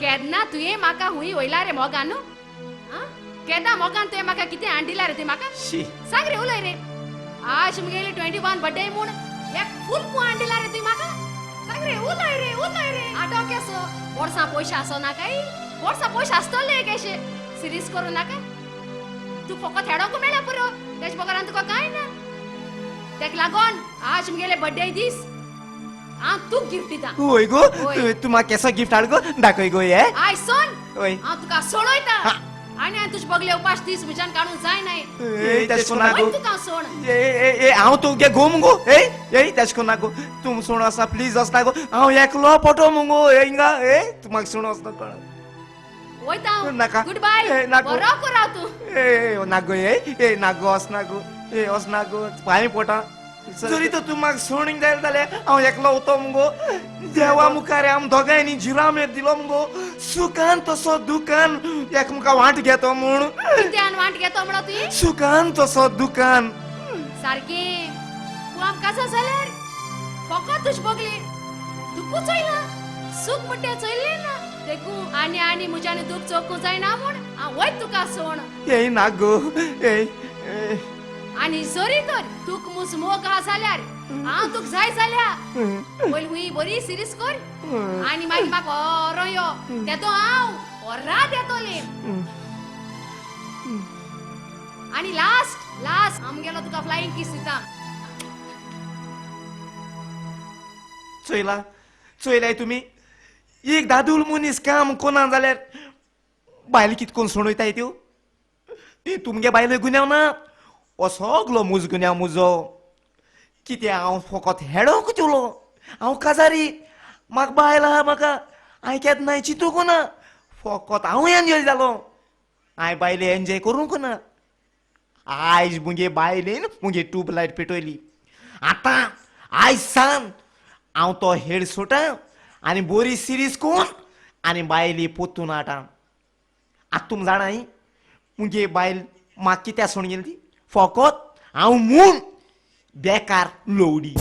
केन्ना तुवें म्हाका हुंय वयला रे मोगा न्हू? केन्ना मोगान तुवें म्हाका कितें हाडिला रे तुवें म्हाका सांग रे उलय रे. आज मुगेली 21 बर्थडे म्हूण एक फूल पू हाडिला रे तुवें म्हाका सांग रे उलय रे उलय रे. आटो केसो बोर्सां पयशे आसो ना काय? बोर्सां पयशे आसतले केशे सिरीस करूं नाका. तूं फकत हेडोंक मेळ्ळ्या पुरो तेज बगरान तुका कांय ना. तेका लागोन आज मुगेले बर्थडे दीस हांव तुका गिफ्ट दिता. वय गो तूं म्हाका केसो गिफ्ट हाड गो दाखय गो हे. आयज सोन हांव तुका सोडयता आनी हांवें तुजे बगले उपास दीस म्हज्यान काडूंक जायना. तेश कोन ना गो तुका सोड. ए हांव तुगे घो मुगो. ए ए तेश कोन ना गो तूं सोड आसा प्लीज आसना गो हांव एकलो पटो मुगो हिंगा. ए तूं म्हाका सोड वचना कोण वयता हांव. नाका गुड बाय बरो कर राव तूं. ए ना गो ए ए ना गो वचना गो ए वचना गो पांय पोटा जरी तर तूं म्हाका सोडूंक जाय जाल्यार हांव एकलो वतो मुगो. देवा मुखार आम दोगांयनी जिरामेर दिलो मुगो सुखान तसो दुकान एकमेका वांट घेतो म्हूण. कित्यान वांट घेतो म्हणो तुवें? सुखान तसो दुकान सारकें. पूण आमकां काजार जाल्यार फकत तुजे बगले तुकूच चोयलां सूख म्हणटा चोयलें ना देखून आनी आनी म्हज्यान दूख चोकूंक जायना म्हूण हांव वयत तुका सोड. ए ना गो ए आनी जरी तर तुक मुज मोग आहा जाल्यार हांव तुका जाय जाल्यार पयलीं हुंय बरी सिरीस कर आनी मागीर म्हाका व्हरो यो तेदो हांव व्हरात येतोलें. आनी लास्ट लास्ट आमगेलो तुका फ्लायींग किस दिता. चोयला चोयलाय तुमी एक दादूल मनीस काम कोना जाल्यार बायल कितकोन सोडयताय त्यो. तुमगे बायले गुन्यांव ना हो सगलो मुज गुन्यांव मुजो. कितें हांव फकत हेडोंक दिलो हांव काजारी म्हाका बायल आहा म्हाका हांवें केन्नाय चिंतूंक ना फकत हांव एन्जॉय जालो. हांवें बायले एन्जॉय करूंक ना. आयज मुगे बायलेन मुगे ट्यूबलायट पेटयली. आतां आयज सान हांव तो हेड सोडटा आनी बरी सिरीज कोण आनी बायली पोतून हाडटा. आतां तुमी जाणाय मुगे बायल म्हाका कित्याक सोडून गेली ती फकत हांव म्हूण बेकार लवडी.